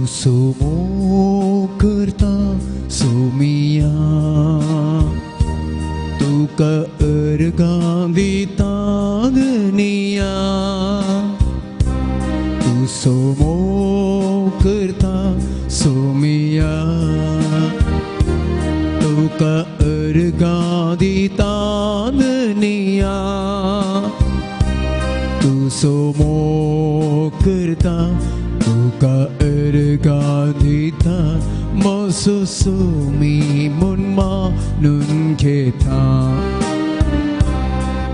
सोमो करता सोमिया तुका अर्गां दिता धनिया तूं सोमो करता सोमिया तुका अर्गां दिता धनिया तूं सोमो करता तुका अर्गां दिता मोसो सोमी म्हूण मानून घेता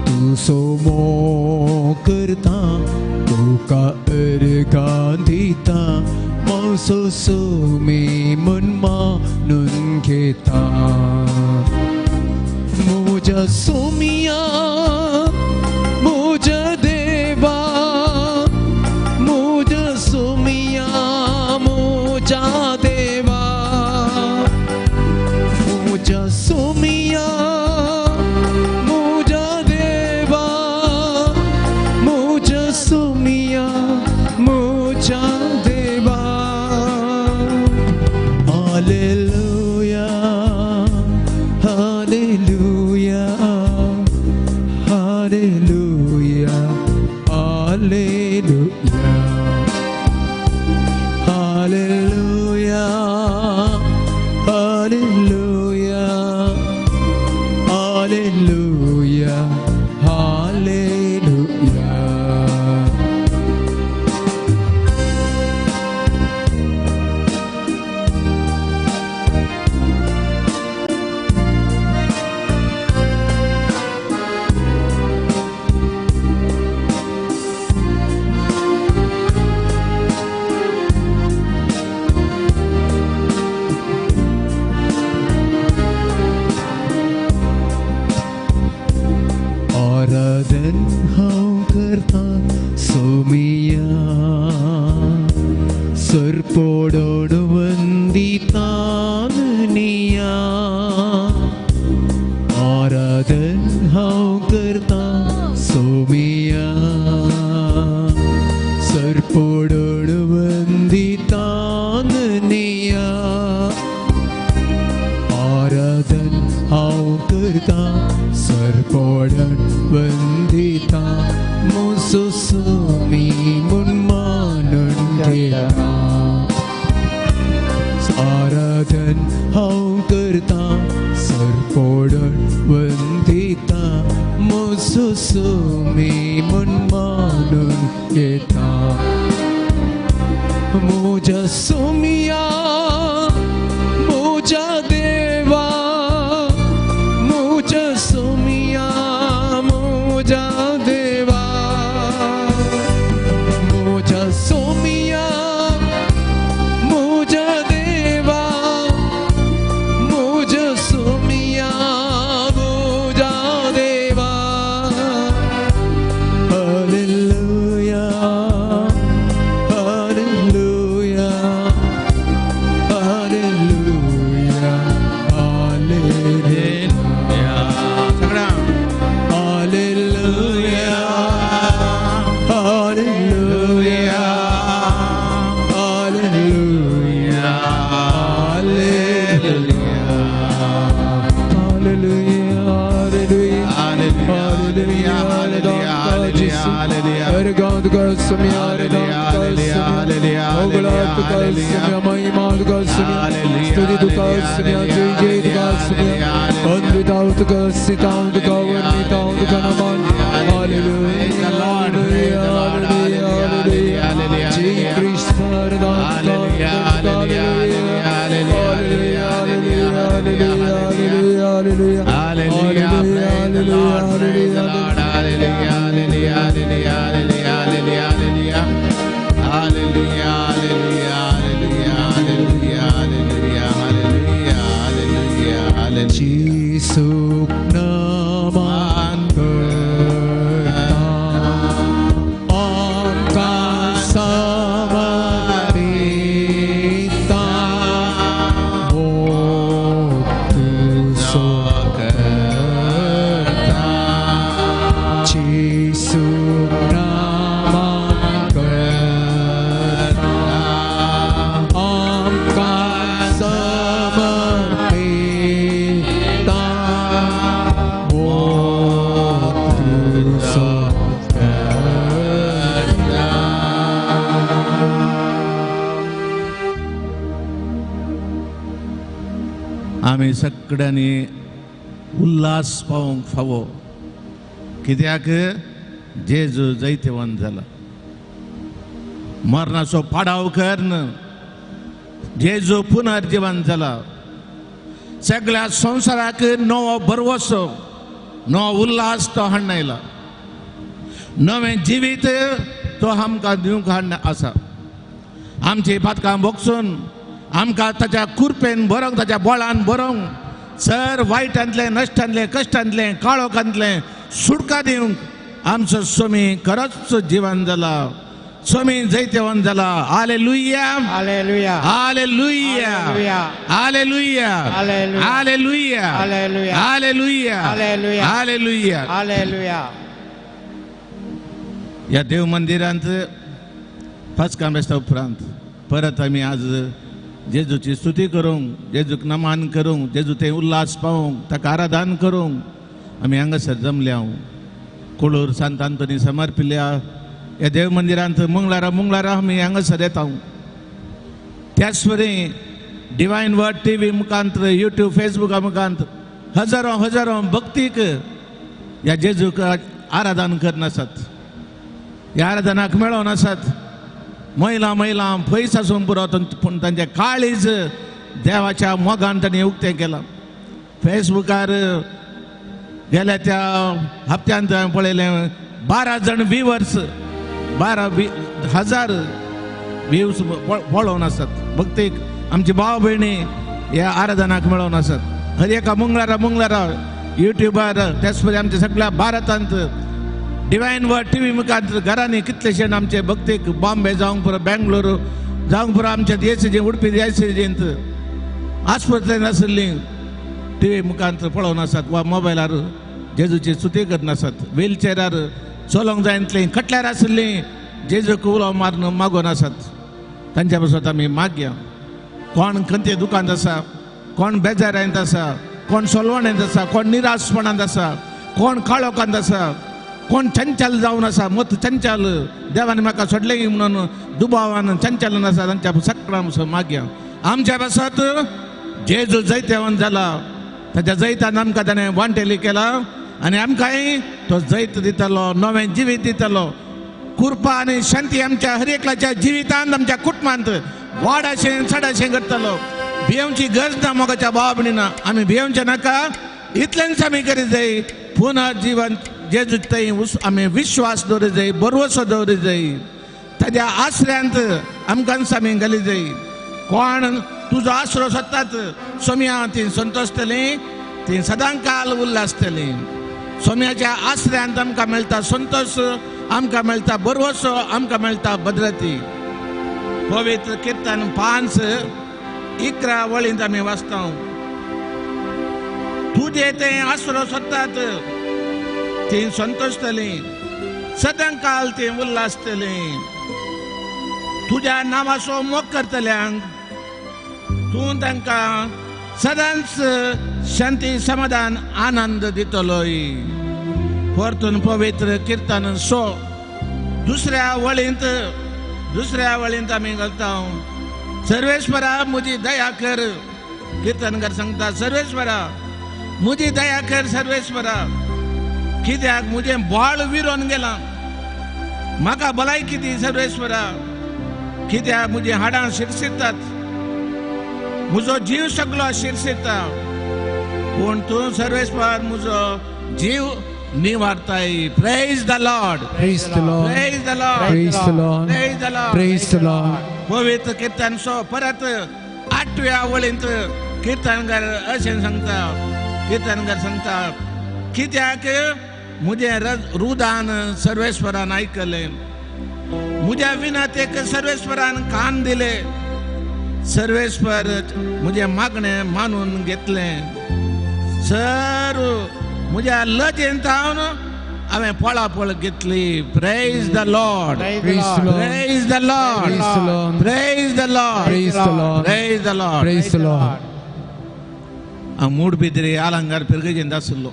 तूं सोमो करता तुका अर्गां दिता मोसो सोमी म्हूण मानून घेता म्हज्या सोमिया म्हज्या देवा म्हज्या सोमिया म्हज्या देवा म्हज्या सोमिया म्हज्या देवा म्हज्या सोमिया म्हज्या देवा hallelujah hallelujah hallelujah hallelujah hallelujah hallelujah hallelujah hallelujah. आराधन हांव करता सोमिया सरपोडोड वंदिता धनिया आराधन हांव करता सोमिया सरपोडोड वंदिता धनिया आराधन हांव करता सरपोडण वंदिता मोसो सोमी म्हूण मानून घेता आराधन हांव करता सरपोडण वंदिता मोसो सोमी म्हूण मानून घेता म्हज्या सोमिया म्हज्या देवा म्हज्या सोमिया म्हज्या देवा म्हज्या सोमिया म्हज्या देवा म्हज्या सोमिया म्हज्या देवा hallelujah hallelujah hallelujah hallelujah hallelujah hallelujah hallelujah hallelujah hallelujah hallelujah hallelujah Jesus naman करता आमकां समर्पिता हो तुजो आमी सगळ्यांनी उल्हास पावोवंक फावो, कित्याक जेजू जैतवंत जाला। मरणाचो पाडाव करून जेजू पुनर्जिवन जाला। सगळ्या संवसाराक नवो भरवसो, नवो उल्हास तो हाडून आयला। नवें जिवीत तो आमकां दिवंक हाडून आसा। आमची पातकां भोगसून आमकां ताच्या कुरपेन बरोवंक, ताच्या बोळान बरोवंक, सर वायटांतलें, नश्टांतलें, कश्टांतलें, काळोखांतलें सुटका दिवंक आमचो स्वामी खरोच जिवन जाला, स्वामी जैतवंत जाला। Hallelujah, hallelujah, hallelujah, hallelujah, hallelujah, hallelujah, hallelujah, hallelujah. ह्या देव मंदिरांत पास्कां बेस्ता उपरांत परत आमी आज जेजूची स्तुती करूंक, जेजूक नमन करूंक, जेजू ते उल्हास पावोवंक, ताका आराधन करूंक आमी हांगासर जमल्या। कोळूर सांत आंतोनी समर्पिल्ल्या ह्या देव मंदिरांत मंगळारा मंगळारा आमी हांगासर येता। त्याच वरी डिवायन वर्ड टी व्ही मुखांत, युट्यूब, फेसबुका मुखांत हजारो हजारो भक्तीक ह्या जेजूक आराधन करनासात, ह्या आराधनाक मेळोन आसात। महिला महिला पयस आसूंक पुरो, पूण तांचें काळीज देवाच्या मोगान तांणी उक्तें केलां। फेसबुकार गेल्या त्या हप्त्यांत हांवें पळयलें 12 जण व्हिवर्स, 12,000 व्ह्यूज पळोवन आसात। भक्तीक आमची भाव भयणी ह्या आराधनाक मेळोवन आसात। हर एका मंगळारा मंगळारा युट्यूबार, त्याच परी आमच्या सगळ्या भारतांत डिवायन वर्ड टी व्ही मुखार घरांनी कितलेशे आमचे भक्तीक बॉम्बे जावंक पुरो, बेंगलोर जावंक पुरो, आमच्या देशाचे उडपी देशाचेंत आस्पत्रेन आशिल्ली टी व्ही मुखार पळोवन आसात वा मोबायलार जेजूची स्तुती करून आसात। व्हीलचेरार चलोवंक जायतलीं, खटल्यार आशिल्लीं जेजूक उलो मारून मागोवन आसात। तांच्या पासत आमी मागया। कोण खंयचे दुकानांत आसा, कोण बेजारांत आसा, कोण सोलवणेंत आसा, कोण निराशपणांत आसा, कोण काळोखांत आसा, कोण चंचल जावन आसा, मत चंचल देवान म्हाका सोडलें म्हणून दुबावान चंचल आसा, तांच्या सगळ्यां मागया। आमच्या पासत जेजू जैतवंत जाला, ताच्या जैतान आमकां ताणें वांटेली केला आनी आमकांय तो जैत दितलो, नवें जिवीत दितलो। कृपा आनी शांती आमच्या हर एकल्याच्या जिवितांत, आमच्या कुटुंबांत वाडाशें चडाशें करतलो। भियेवची गरज ना मोगाच्या भाव भयणीना, आमी भियेवचें नाका, इतलेंच आमी करीत जाय। पुनर्जिवन जेजू थंय आमी विश्वास दवरी जाय, भरवसो दवरी जाय, ताज्या आसऱ्यांत आमकां आमी घाली जाय। कोण तुजो आसरो सोदतात सोम्या ती संतोशतली, ती सदांकाल उल्हासतली। सोम्याच्या आसऱ्यांत आमकां मेळटा संतोश, आमकां मेळटा भरवसो, आमकां मेळटा भद्रती। पवित्र किर्तन 5:11 वळींत आमी वाचता, तुजे ते आसरो सोदतात ती संतोशतली, सदांकाल ती उल्हासतली। तुज्या नांवाचो मोग करतल्यांक तूं तांकां सदांच शांती, समाधान, आनंद दितलोय। परतून पवित्र किर्तन 100 दुसऱ्या वळींत आमी घालता, सर्वेश्वरा म्हजी दया कर। किर्तनकार सांगता, सर्वेश्वरा म्हजी दया कर, सर्वेश्वरा, कित्याक म्हजें बाळ विरोन गेलां, म्हाका भलायकी दी सर्वेश्वरा, कित्याक म्हजीं हाडां शिरशिरतात, म्हजो जीव सगलो शिरशिरता, पूण तूं सर्वेश्वर म्हजो जीव निवारताय। Praise the Lord, praise the Lord, praise the Lord, praise the Lord, praise the Lord, praise the Lord. पवित्र किर्तन 100 परत 8व्या वळींत किर्तनकार अशें सांगता, किर्तनकार सांगता, कित्याक म्हजें रुदान सर्वेश्वरान आयकलें, म्हज्या विनंतेक सर्वेश्वरान कान दिले, सर्वेश्वर म्हजें मागणें मानून घेतलें, सर म्हज्या लजेंत हांव हांवें पळापळ घेतली। Praise the Lord, praise the Lord, praise the Lord, praise the Lord, praise the Lord, praise the Lord. हांव मूडबिद्री आलंगार पिरगेजेंत आशिल्लो,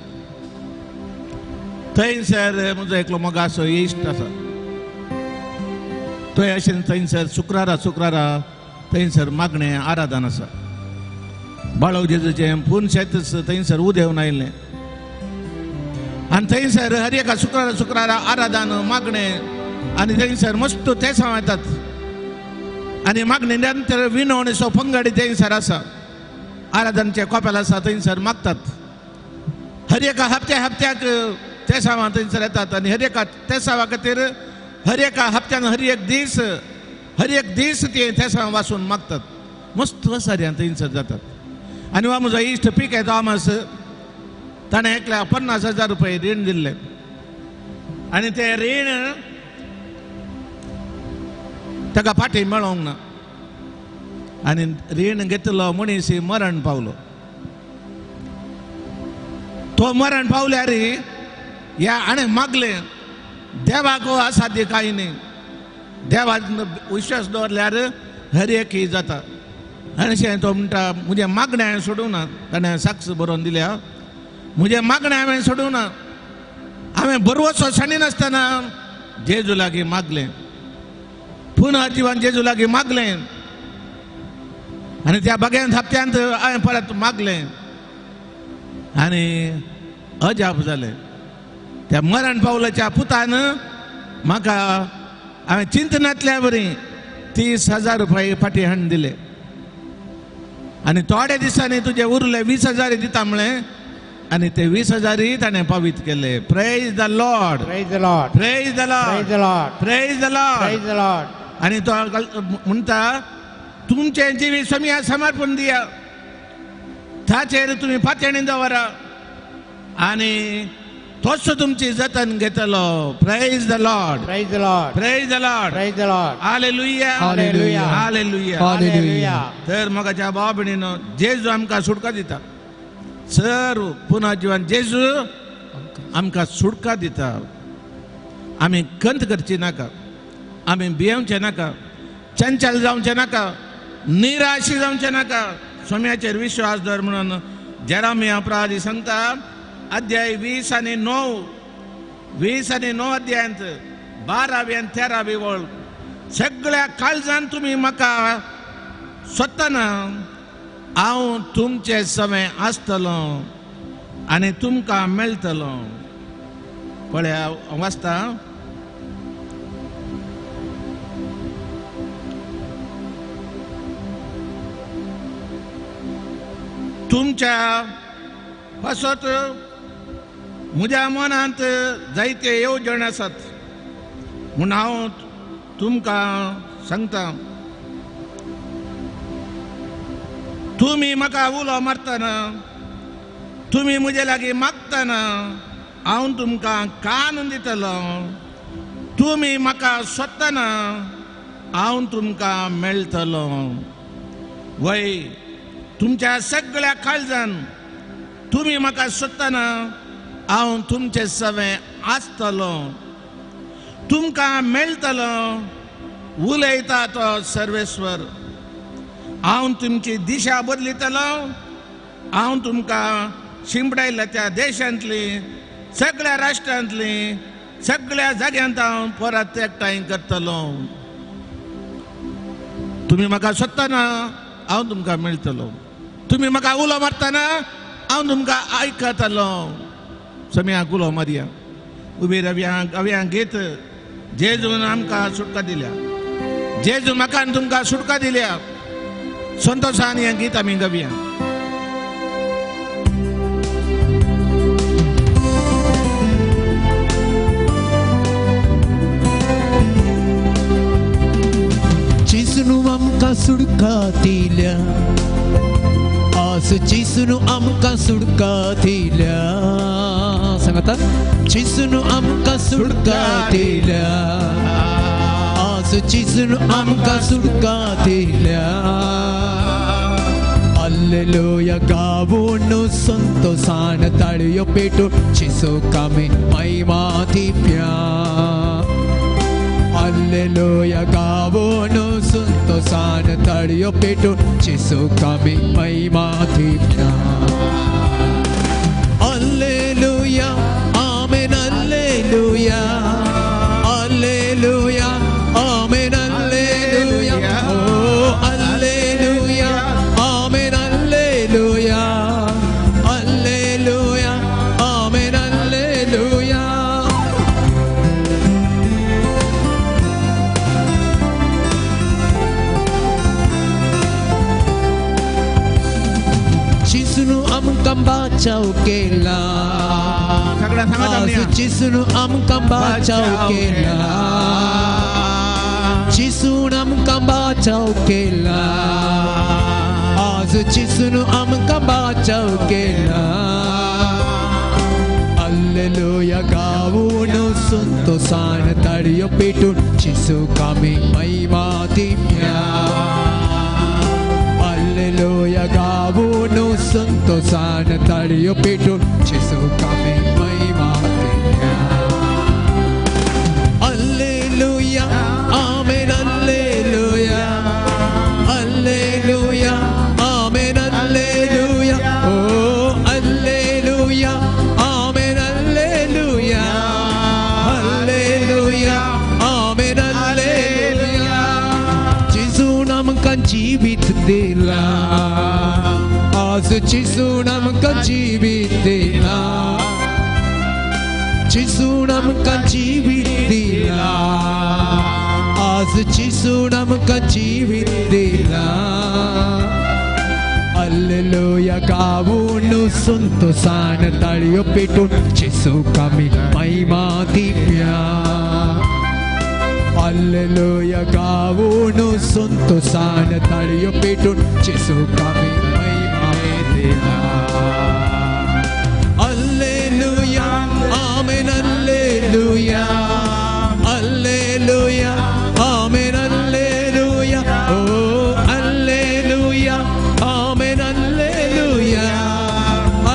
थंयसर म्हजो एकलो मोगाचो इश्ट आसा, थंय अशें थंयसर शुक्रारा शुक्रारा थंयसर मागणें आराधन आसा। बाळव जेजूचें पूर्ण शेत थंयसर उदेवन आयिल्लें आनी थंयसर हर एका शुक्रारा शुक्रारा आराधन मागणें आनी थंयसर मस्त तेसांव येतात आनी मागणे नंतर विनवणेचो पंगड थंयसर आसा, आराधनचे कोपेल आसा थंयसर मागतात. हर एका हप्त्या हप्त्याक तेसांवां थंयसर येतात आनी हर एका तेसांवा खातीर हर एका हप्त्यान हर एक दीस हर एक दीस ते तेसांव वाचून मागतात. मस्त वसाऱ्यां थंयसर जातात. आनी हो म्हजो इश्ट पी के थॉमस ताणें एकल्या 50,000 रुपये रीण दिल्लें आनी तें रीण ताका फाटीं मेळोंक ना आनी रीण घेतलो मनीस मरण पावलो. तो मरण पावल्यार ह्या हाणें मागलें देवाक असाध्य कांय न्ही, देवाक विश्वास दवरल्यार हर एक ही जाता. आनी अशें तो म्हणटा म्हजें मागणें हांवें सोडूंक ना, ताणें साक्ष बरोवन दिल्या, म्हजें मागणें हांवें सोडूंक ना, हांवें बरवसो सांडिनासतना जेजू लागीं मागलें, पुनः जिवन जेजू लागीं मागलें आनी त्या बागेंत हप्त्यांत हांवें परत मागलें आनी अजाप जालें. त्या मरण पावलाच्या पुतान म्हाका हांवें चिंतनांतल्या बरी 30,000 रुपये फाटीं हाडून दिले आनी थोड्या दिसांनी तुजे उरले 20,000 दिता म्हळें आनी ते 20,000 ताणें पावीत केले. Praise the Lord, praise the Lord, praise the Lord, praise the Lord, praise the Lord, praise the Lord. आनी तो म्हणटा तुमचें जिवीत स्वामया समर्पण दिया, ताचेर तुमी पातयेणी दवरा आनी तोच तुमची जतन घेतलो. Praise the Lord, praise the Lord, praise the Lord, praise the Lord. Hallelujah, hallelujah, hallelujah, hallelujah. तर मोगाच्या भावा भयणीनो जेजू आमकां सुटका दिता. सर पुनः जिवन जेजू आमकां सुटका दिता. आमी खंत करची नाका, आमी भियेवचें नाका, चंचल जावचें नाका, निराशी जावचें नाका. स्वाम्याचेर विश्वास दवर म्हणून जेरामिया प्रवादी सांगता अध्याय 20 आणि 9, 20 आणि 9 अध्यायांत 12वी आनी 13वी वळ, सगळ्या काळजान तुमी म्हाका सोदतना हांव तुमचे समें आसतलो आनी तुमकां मेळटलो. पळया वाचता, तुमच्या पासत म्हज्या मनांत जायते येवजण आसात म्हूण हांव तुमकां सांगता. तुमी म्हाका उलो मारतना, तुमी म्हजे लागीं मागतना हांव तुमकां कान दितलो. तुमी म्हाका सोदतना हांव तुमकां मेळटलो. वय तुमच्या सगळ्या काळजान तुमी म्हाका सोदतना हांव तुमचे सवें आसतलो, तुमकां मेळटलो. उलयता तो सर्वेश्वर. हांव तुमची दिशा बदलितलो, हांव तुमकां शिंपडायल्या त्या देशांतली सगळ्या राष्ट्रांतली सगळ्या जाग्यांत हांव परत एकठांय करतलो. तुमी म्हाका सोदतना हांव तुमकां मेळटलो, तुमी म्हाका उलो मारतना हांव तुमकां आयकतलो. सम्याक उलो मारया, उबी रव्या गव्या घेत जेजून आमकां सुटका दिल्या, जेजू म्हाका आनी तुमकां सुटका दिल्या. संतोशान हें गीत आमी गावया. जेजून आमकां सुटका दिल्या, आस जेजून आमकां सुटका दिल्या. सांगतात जेजून आमकां सुटका दिल्या, आस जेजून आमकां सुटका दिल्या. हालेलुया गावून संतोषान ताळयो पेटून जेजू कामे महिमा दिव्या. हालेलुया गावून संतोषान ताळयो पेटून जेजू कामे महिमा Divya. Hallelujah, amen, hallelujah, hallelujah, amen, hallelujah, oh hallelujah, amen, hallelujah. आमकां बाचाव केला. आज जेजून आमकां बाचाव केला. जेजून आमकां बाचाव केला. आज जेजून आमकां बाचाव केला. Alleluia गाऊन संतोषान ताळयो पेटून जेजूक आमी महिमा दिवया. Alleluia गाऊन संतोषान ताळयो पेटून जेजूक आमी महिमा दिवया. Alleluia amen alleluia alleluia amen alleluia oh alleluia amen alleluia alleluia amen alleluia. जेजून आमकां जिवीत दिला. आज जेजून आमकां जिवीत दिला. जेजून आमकां जिवीत दिला. आज जेजून आमकां जिवीत दिला. Alleluia गाऊन संतोषान ताळयो पेटून जेजूक आमी महिमा दिवया. Alleluia गाऊन संतोषान ताळयो पेटून जेजूक आमी महिमा दिवया. Alleluia amen alleluia alleluia amen alleluia oh alleluia amen alleluia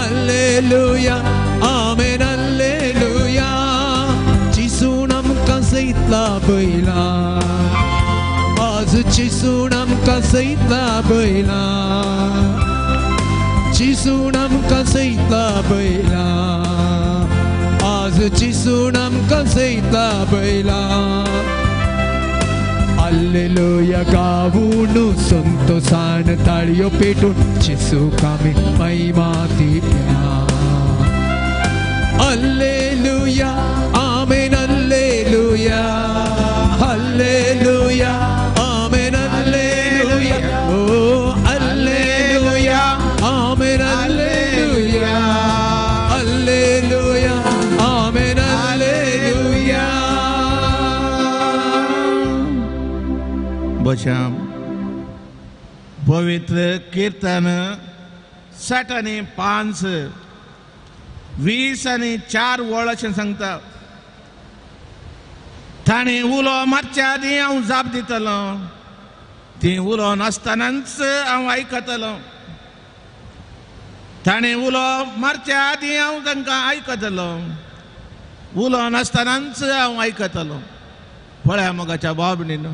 alleluia amen alleluia. जेजून आमकां सयत लाभयला. आज जेजून आमकां सयत लाभयला. जेजून आमकां सयत लाभयला. आज जेजून आमकां सयत लाभयला. Alleluia गाऊन संतोषान ताळयो पेटून जेजूक आमी महिमा दिवया. Alleluia amen alleluia alleluia amen alleluia oh alleluia amen alleluia alleluia amen alleluia. बशाम पवित्र कीर्तन 60 आनी 5 20 आनी 4 वळ अशें सांगता. ताणें उलो मारच्या आदीं हांव जाप दितलो. ती उलो नासतनाच हांव आयकतलो. ताणें उलो मारच्या आदीं हांव तांकां आयकतलो. उलो नासतनाच हांव आयकतलो. पळया मोगाच्या बाबणीन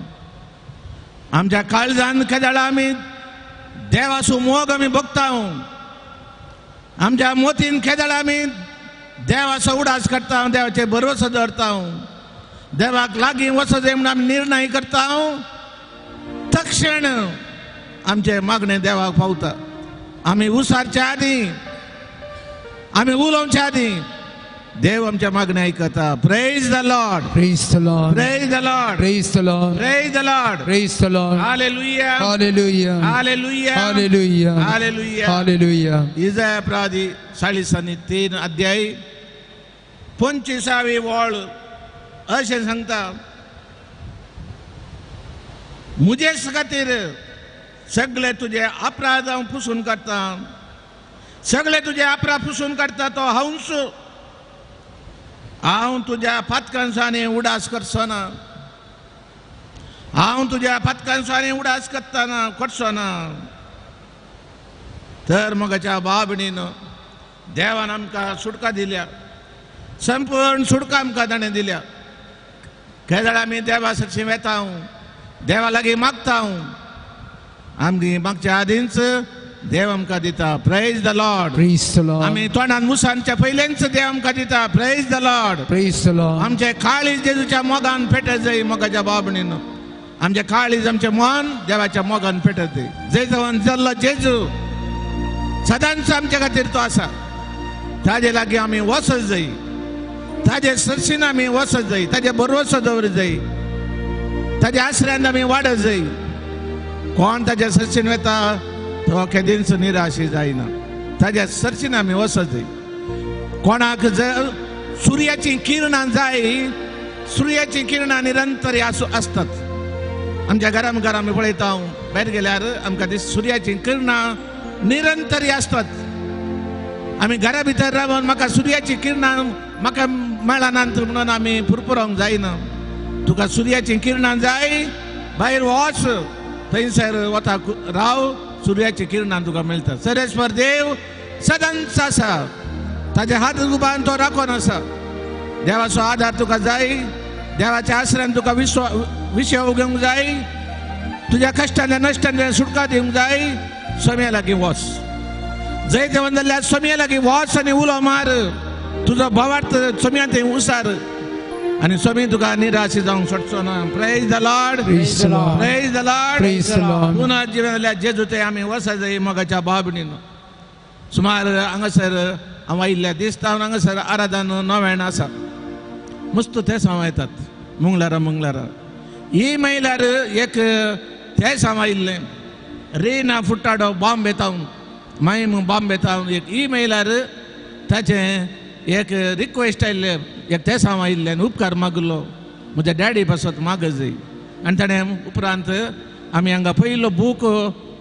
आमच्या काळजान केदळा आमी देवाचो मोग आमी भोगता. आमच्या मोतीन केदळा आमी देवाचो उडास करता. देवाचे भरवसो दवरता. देवाक लागीं वचो जाय म्हूण आमी निर्णय करता. तक्षण आमचे मागणे देवाक पावता. आमी उसारच्या आदीं आमी उलोवच्या आदीं देव आमच्या मागणे आयकता. Praise the Lord. Praise the Lord. Praise the Lord. Praise the Lord. Praise the Lord. Praise the Lord. Hallelujah. Hallelujah. Hallelujah. Hallelujah. Hallelujah. Hallelujah. इजाया प्रादी 43 अध्याय 25 वळ अशें सांगता. म्हजेच खातीर सगळे तुजे अपराध हांव पुसून काडटा. सगळे तुजे अपराध पुसून काडटा तो हांवच. हांव तुज्या पातकांसांनी उडास करचो ना. हांव तुज्या पातकांसांनी उडास करतना करचो ना. तर मगाच्या बाबणीन देवान आमकां सुटका दिल्या. संपूर्ण सुटका आमकां ताणें दिल्या. केदळ आमी देवा सरशी वेता, देवा लागीं मागता. आमगे मागच्या आदींच देव आमकां दिता. Praise the Lord. Praise the Lord. आमी तोंडान मुसांच्या पयलेंच देव आमकां दिता. Praise the Lord. Praise the Lord. आमचे काळीज जेजूच्या मोगान पेटत जाय. मोगाच्या बाबणीन आमचे काळीज आमचें मन देवाच्या मोगान पेटत जाय. जैतवन जाल्लो जेजू सदांच आमच्या खातीर तो आसा. ताजे लागीं आमी वचत जाय. ताजे सरशीन आमी वचत जाय. ताजे भरवसो दवर जाय. ताज्या आसऱ्यान आमी वाडत जाय. कोण ताज्या सरशीन वता तो केदींच निराशी जायना. ताज्या सर्चीन आमी वचत. कोणाक जर सुर्याची किरणां जाय, सुर्याची किरणां निरंतर आसतात. आमच्या घरां घरां आमी पळयता, भायर गेल्यार आमकां दीस सुर्याची किरणां निरंतर आसतात. आमी घरा भितर रावन म्हाका सुर्याची किरणां म्हाका मेळनात म्हणून आमी पुरपुरोंक जायना. तुका सुर्याची किरणां जाय, भायर वच, थंयसर वता राव, सुर्याची किरणां तुका मेळटा. सरेश्वर देव सदांच आसा, ताजे हात उबान तो राखून आसा. देवाचो आदार तुका जाय, देवाच्या आसऱ्यान तुका विश्व घेवंक जाय, तुज्या कश्टांतल्या नश्टांतल्यान सुटका दिवंक जाय. स्वाम्या लागीं वच, जंय देवन जाल्यार स्वाम्या लागीं वच आनी उलो मार, तुजो भावार्थ स्वाम्या थंय उसार आनी स्वामी तुका निराश जावंक सोडचो ना. Praise the Lord, praise the Lord. पुनः जिवन जाल्यार जेजू थंय आमी वचा जाय मोगाच्या भाव भयणीन. सुमार हांगासर हांव आयिल्ल्या दिसता, हांगासर आराधन नव्यान आसा, मस्त ते हांव येतात मंगळारा मंगळारा. ही महिलार एक तेच हांव आयिल्लें रेना फुट्टाडो बॉम्बे तावन, मायम बॉम्बे तावन एक ही महिलार ताचें एक रिक्वेस्ट आयिल्लें, एक तेच हांव आयिल्लें आनी उपकार मागलो म्हज्या डॅडी पासत माग जाय. आनी ताणें उपरांत आमी हांगा पयलो बूक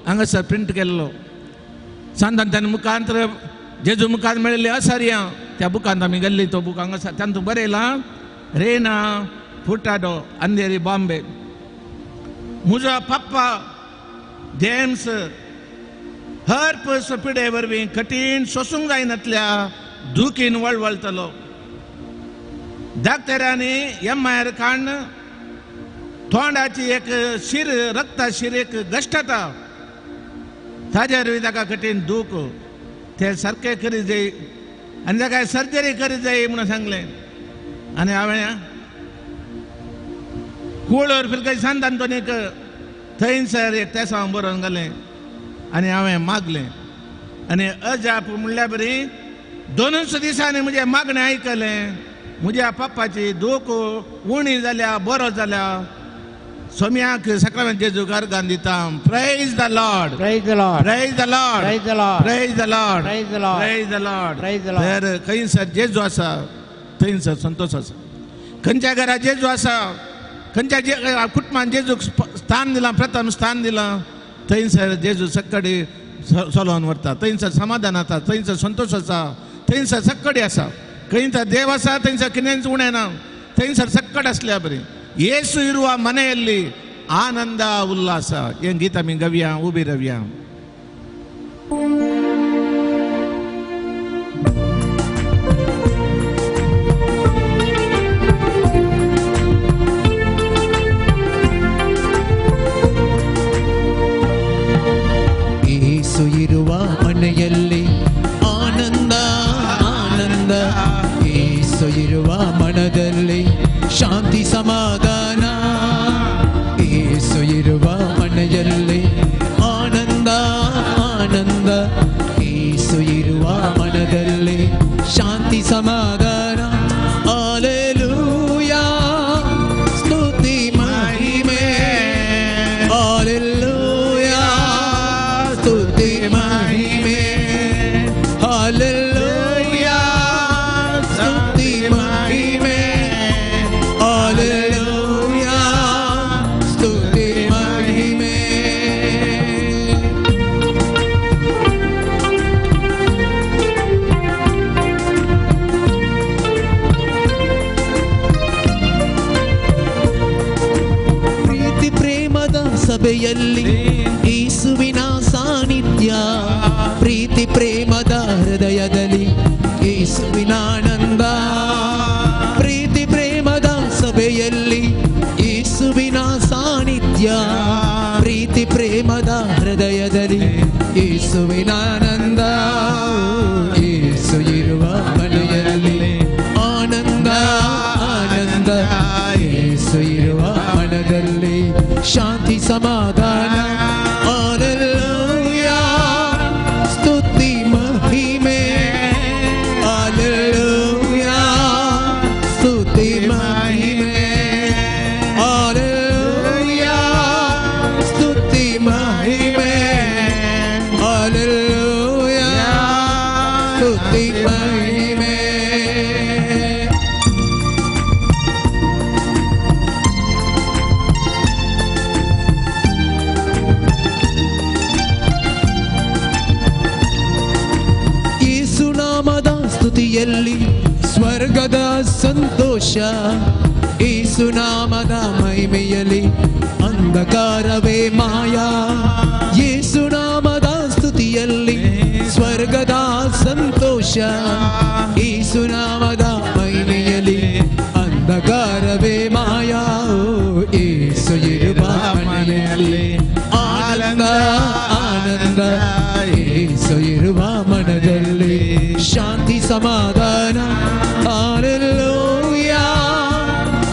हांगासर प्रिंट केल्लो. सांतान मुखांत जेजू मुखार मेळिल्ली असार्या त्या बुकांत आमी गेल्ली. तो बूक हांगासर तातूंत बरयलां रेना फुटाडो अंधेरी बॉम्बे. म्हजो पप्पा जेम्स हर पिडे वरवीं कठीण सोसूंक जायनातल्या दुखीन वळवळतलो. डॉक्टरांनी एम I R काडून तोंडाची एक शीर रक्ता शीर एक गश्टता, ताज्या वरवीं ताका कठीण दूख ते सारकें करी जाय आनी ताका सर्जरी करी जाय म्हणून सांगलें. आनी हांवें कुळर फिरकाय सांत आंतोनीक थंयसर एक तेसांव बरोवन घालें आनी हांवें मागलें. आनी अजाप म्हणल्या बरी दोनूच दिसांनी म्हजें मागणें आयकलें, म्हज्या पप्पाची दूख उणी जाल्या, बरो जाल्या. सोम्याक सकाळी जेजूक अर्गान दिता. Praise the Lord, praise the Lord, praise the Lord, praise the Lord, praise the Lord, praise the Lord, praise the Lord, praise the Lord. तर खंयसर जेजू आसा थंयसर संतोश आसा. खंयच्या घरा जेजू आसा, खंयच्या कुटुंबान जेजूक स्थान दिलां, प्रथम स्थान दिलां, थंयसर जेजू सक्कडी चलोवन व्हरता. थंयसर समाधान आसा, थंयसर संतोश आसा, थंयसर सक्कडी आसा. खंयसर देव आसा थंयसर कितेंच उणें ना, थंयसर सक्कड आसल्या बरी. ಯೇಸು ಇರುವ ಮನೆಯಲ್ಲಿ ಆನಂದ ಉಲ್ಲಾಸ ಏನ್ ಗೀತ ಮಿ ಗವ್ಯ ಉಬಿ ರವ್ಯ. ಯೇಸು ಇರುವ ಮನೆಯಲ್ಲಿ ಆನಂದ ಆನಂದ, ಯೇಸು ಇರುವ ಮನದಲ್ಲಿ ಶಾಂತಿ ಸಮಾಧಾನ. ಯೇಸು ಇರುವ ಮನೆಯಲ್ಲಿ ಆನಂದ ಆನಂದ, ಯೇಸು ಇರುವ ಮನದಲ್ಲಿ ಶಾಂತಿ ಸಮಾಧಾನ. ಹಾಲೆಲೂಯಾ, ಸ್ತುತಿ ಮಹಿಮೆ, ಹಾಲೆಲೂಯಾ, ಸ್ತುತಿ ಮಹಿಮೆ, ಹಾಲೆಲೂಯಾ, ಸ್ತುತಿ ಮಹಿಮೆ, ಹಾಲೆಲೂಯಾ, ಸ್ತುತಿ ಮಹಿಮೆ. ಪ್ರೀತಿ ಪ್ರೇಮದ ಸಭೆಯಲ್ಲಿ ಯೇಸುವಿನ ಸಾನ್ನಿಧ್ಯ, ಪ್ರೀತಿ ಪ್ರೇಮದ ಹೃದಯದಲ್ಲಿ ಯೇಸುವಿನ ಆನಂದ. ಪ್ರೀತಿ ಪ್ರೇಮದ ಸಭೆಯಲ್ಲಿ ಯೇಸುವಿನ ಸಾನ್ನಿಧ್ಯ, ಪ್ರೀತಿ ಪ್ರೇಮದ ಹೃದಯದಲ್ಲಿ ಯೇಸುವಿನ ಆನಂದ. ಯೇಸು ಇರುವ ಮನೆಯಲ್ಲಿ ಆನಂದ ಆನಂದ, ಯೇಸು ಇರುವ ಮನದಲ್ಲಿ ಶಾಂತಿ ಸಮಾಧಾನ. ಹಾಲೆಲೂಯಾ, ಸ್ತುತಿ ಮಹಿಮೆ, ಹಾಲೆಲೂಯಾ, ಸ್ತುತಿ ಮಹಿಮೆ, ಹಾಲೆಲೂಯಾ, ಸ್ತುತಿ ಮಹಿಮೆ, ಹಾಲೆಲೂಯಾ, ಸ್ತುತಿಯಲ್ಲಿ ಸ್ವರ್ಗದ ಸಂತೋಷ, ಯೇಸುನಾಮದ ಮಹಿಮೆಯಲ್ಲಿ ಅಂಧಕಾರವೇ ಮಾಯಾ. ಯೇಸುನಾಮದ ಸ್ತುತಿಯಲ್ಲಿ ಸ್ವರ್ಗದ ಸಂತೋಷ, ಯೇಸುನಾಮದ ಮಹಿಮೆಯಲ್ಲಿ ಅಂಧಕಾರವೇ ಮಾಯಾ. ಯೇಸು ಇರುವ ಮನೆಯಲ್ಲಿ ಆನಂದ ಆನಂದ, ಯೇಸು ಇರುವ ಮನದಲ್ಲಿ ಶಾಂತಿ ಸಮಾಧಾನ. ಹಲ್ಲೆಲೂಯಾ,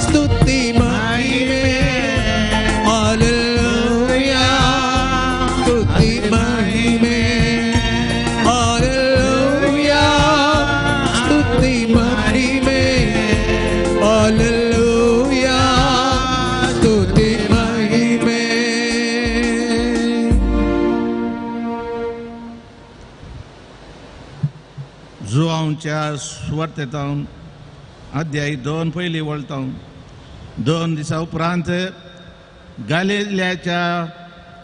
ಸ್ತುತಿ ಮಹಿಮೆ, ಹಲ್ಲೆಲೂಯಾ, ಸ್ತುತಿ ಮಹಿಮೆ, ಹಲ್ಲೆಲೂಯಾ, ಸ್ತುತಿ ಮಹಿಮೆ, ಹಲ್ಲೆಲೂಯಾ, ಸ್ತುತಿ ಮಹಿಮೆ. जुआंवच्या सुवार्तेतावन अध्याय 2 पयलीं वळता. 2 दिसा उपरांत गालिल्याच्या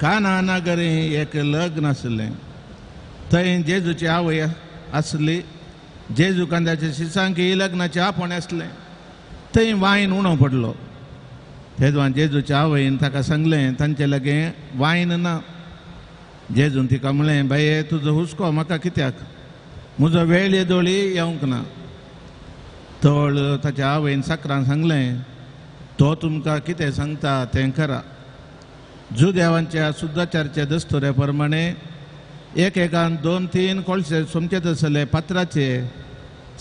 काना नगरी एक लग्न आसलें. थंय जेजूची आवय आसली. जेजू कांद्याच्या शिसांकी लग्नाचें आपोवणें आसलें. थंय वायन उणो पडलो. तेदवान जेजूच्या आवयन ताका सांगलें, तांचे लागीं वायन ना. जेजून तिका म्हणलें, बाये तुजो हुस्को म्हाका कित्याक, म्हजो वेळ येदोळी येवंक ना. तळ ताच्या आवयन साकरान सांगलें, तो तुमकां कितें सांगता तें करा. जुदेवांच्या शुद्धाचारच्या दस्तुऱ्या प्रमाणे एक एकान 2-3 कोळशे सोमचे आसले पात्राचे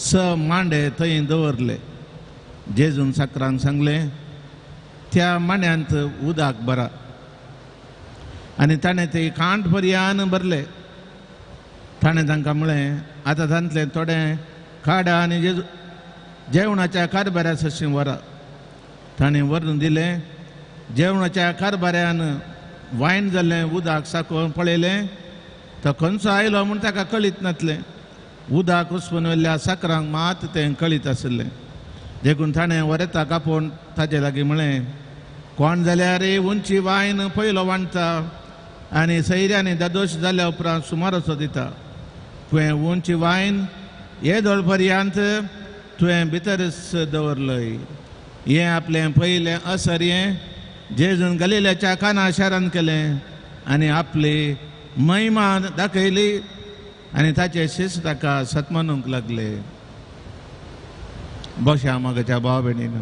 6 मांडे थंय दवरले. जेजून साकरान सांगलें, त्या मांड्यांत उदक भरा. आनी ताणें ते कांठ पर्यान भरले. ताणें तांकां म्हणलें, आतां तांतलें थोडें काडा आनी जेवणाच्या कारभाऱ्या सशीं व्हरा. ताणें व्हरून दिलें. जेवणाच्या कारभाऱ्यान वायन जाल्लें उदक साकोवन पळयलें, तो खंयचो आयलो म्हूण ताका कळीत नासलें. उदक उसपून व्हेल्ल्या साकरांक मात तें कळीत आशिल्लें. देखून ताणें वरेताक आपोवन ताजे लागीं म्हणलें, कोण जाल्यार उंची वायन पयलो वांटता आनी सैऱ्यांनी दादोश जाल्या उपरांत सुमाराचो दिता. तुवें उंची वायन येदोळ पर्यंत तुवें भितरच दवरलय. हें आपलें पयलें असर हें जेजून गलिल्याच्या काना शारान केलें आनी आपली महिमा दाखयली आनी ताचे शिस्त ताका सत्मानूंक लागले. बशा मागच्या भाव भयणीन,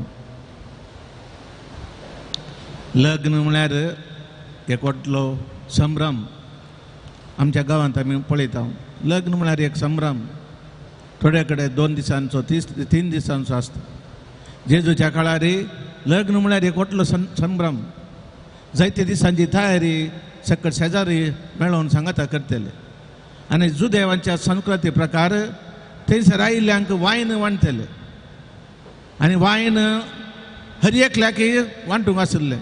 लग्न म्हळ्यार एक व्हडलो संभ्रम. आमच्या गांवांत आमी पळयता, लग्न म्हळ्यार एक संभ्रम. थोडे कडेन 2 दिसांचो 3 दिसांचो आसता. जेजूच्या काळार लग्न म्हळ्यार एक व्हडलो संभ्रम. जायते दिसांची तयारी सकट शेजारी मेळोवन सांगाता करतले आनी जुदेवांच्या संस्कृती प्रकार थंयसर आयिल्ल्यांक वायन वांटतले आनी वायन हर एकल्याक वांटूंक आशिल्लें.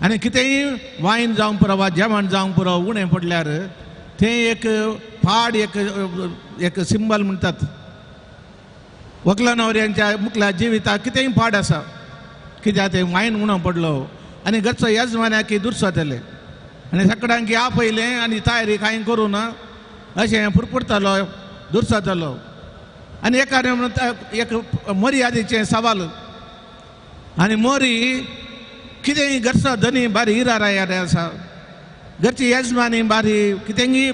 आनी कितेंय वायन जावंक पुरो वा जेवण जावंक पुरो उणें पडल्यार तें एक पाड एक एक सिंबल म्हणटात. वकला नवऱ्यांच्या मुखल्या जिविताक कितेंय पाड आसा, कित्याक तें वायन उणो पडलो आनी घरचो येजमान्याक दुरसतले आनी सगळ्यांक आपयलें आनी तयारी कांय करूं ना अशें पुरपुरतालो दुरसतलो. आनी एका एक मर्यादेचें सवाल आनी मोरी कितेंय घरचो धनी बारी इरारायार आसा, घरची येजमानी बारी कितेंय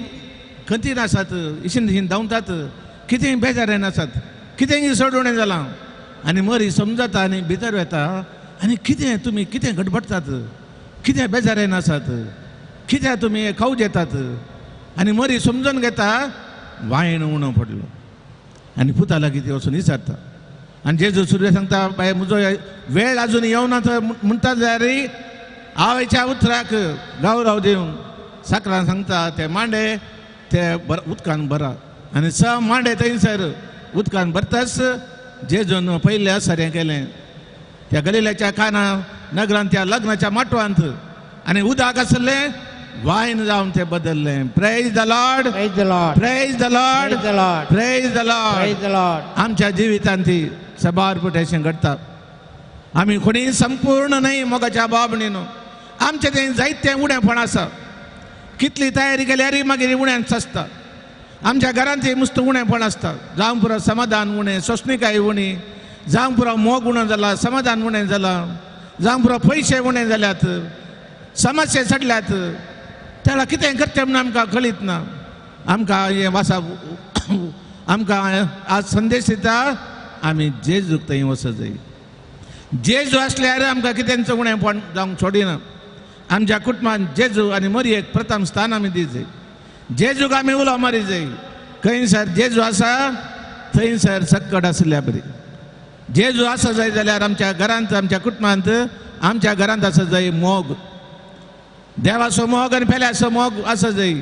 खंतीन आसात, इशीन तिशीन धांवतात, कितेंय बेजारेन आसात, कितेंय चड उणें जालां. आनी मोरी समजता आनी भितर वता आनी कितें तुमी कितें गडबडटात, कितें बेजारेन आसात, कित्याक तुमी खावज येतात. आनी मोरी समजून घेता वायण उणो पडलो आनी पुता लागीं ती वचून विचारता. आनी जेजू सुर्य सांगता, बाय म्हजो वेळ आजून येवना तर म्हणटा जाल्यार आवयच्या उतराक गौरव दिवन साकरान सांगता ते मांडे ते उदकान भरा. आनी 6 मांडे थंयसर उदकान भरताच जेजून पयलें असरें केलें त्या गलिल्याच्या काना नगरांत त्या लग्नाच्या माटवांत आनी उदक आसलें वायन जावन ते बदललें. Praise the Lord, praise the Lord, praise the Lord, praise the Lord, praise the Lord. आमच्या जिवितांत ती सबार पुटेशन घडटा. आमी कोणी संपूर्ण न्हय मोगाच्या बाबणीन, आमचें तें जायतें उणेपण आसा. कितली तयारी केल्यार मागीर उण्यान आसता. आमच्या घरांत मुस्त उणेपण आसता, जावं पुरो समाधान उणें, सोंसणीकाय उणी, जावं पुरो मोग उणो जाला, समाधान उणें जालां, जावं पुरो पयशे उणें जाल्यात, समस्या चडल्यात, त्याला कितें करचें म्हणून आमकां कळीत ना. आमकां हें वासा आमकां आज संदेश दिता, आमी जेजूक थंय वचत जाय. जेजू आसल्यार आमकां कितेंच उणेपण जावंक सोडिना. आमच्या कुटुंबान जेजू आनी मरयेक प्रथम स्थान आमी दी जाय. जेजूक आमी उलो मारी जाय. खंयसर जेजू आसा थंयसर सक्कड आसल्या बरी. जेजू आसा जाय जाल्यार आमच्या घरांत, आमच्या कुटुंबांत, आमच्या घरांत आसा जाय मोग, देवाचो मोग आनी पेल्याचो मोग आसा जाय.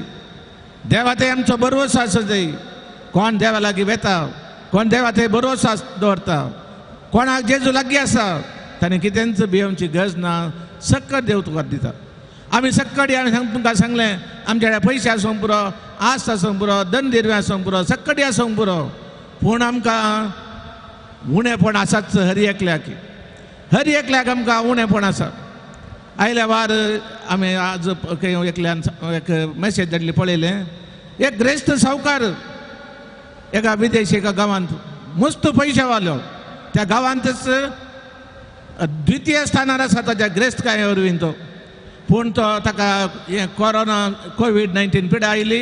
देवा थंय आमचो भरवंसो आसा जाय. कोण देवा लागीं वेता, कोण देवा थंय भरवंसो दवरता, कोणाक जेजू लागीं आसा ताणें कितेंच भियोवची गरज ना. सक्कड देव तुका दिता. आमी सक्कडी आमी तुमकां सांगलें, आमच्या कडेन पयशे आसूंक पुरो, आस्त आसूंक पुरो, दन आसूंक पुरो, सक्कडी आसूंक पुरो, पूण आमकां उणेपण आसाच. हर एकल्याक, हर एकल्याक आमकां उणेपण आसा. आयल्या वार आमी आज एकल्यान एक मॅसेज धाडली पळयलें, एक ग्रेस्त सावकार एका विदेशी एका गांवांत मस्त पयशे वालो, त्या गांवांतच द्वितीय स्थानार आसा ताच्या ग्रेस्तकाये वरवीं तो. पूण तो ताका हें कोरोना कोवीड-19 पिडा आयली,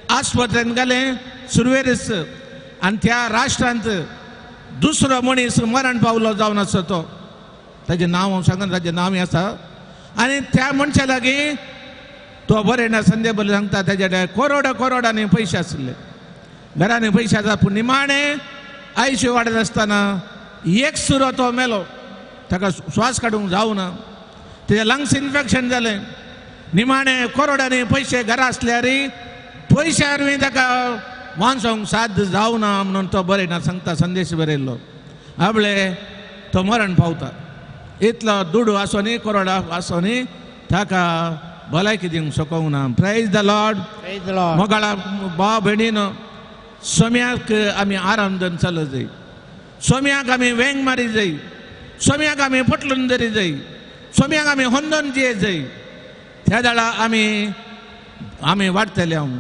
आस्पत्रेंत घालें सुरवेरच, आनी त्या राष्ट्रांत दुसरो मनीस मरण पावलो जावन आसा तो. ताजें नांव हांव सांगना, ताजें नांव आसा. आनी त्या मनशा लागीं तो बरें ना संदेश बरें सांगता, ताजे कडेन करोडा करोडांनी पयशे आशिल्ले, घरांनी पयशे आसा, पूण निमाणें आयुश्य वाडत आसतना एक सुरो तो मेलो. ताका श्वास काडूंक जावना, तेजें लंग्स इन्फेक्शन जालें. निमाणें करोडांनी पयशे घरा आसल्यार पयशा वरवीं ताका वांचोवंक साध्य जावना म्हणून तो बरें ना सांगता, संदेश बरयल्लो. आपले तो मरण पावता. इतलो दुडू आसोनी, करोडा आसोनी, ताका भलायकी दिवंक शकना. Praise the Lord. मोगाळा भाव भयणीनो, सोम्याक आमी आराम दिवन चलत जाय, सोम्याक आमी वेंग मारी जाय, सोम्याक आमी पटलून धरी जाय, सोम्याक आमी होंदोन जिये जाय. त्या वेळा आमी आमी वाडटले. हांव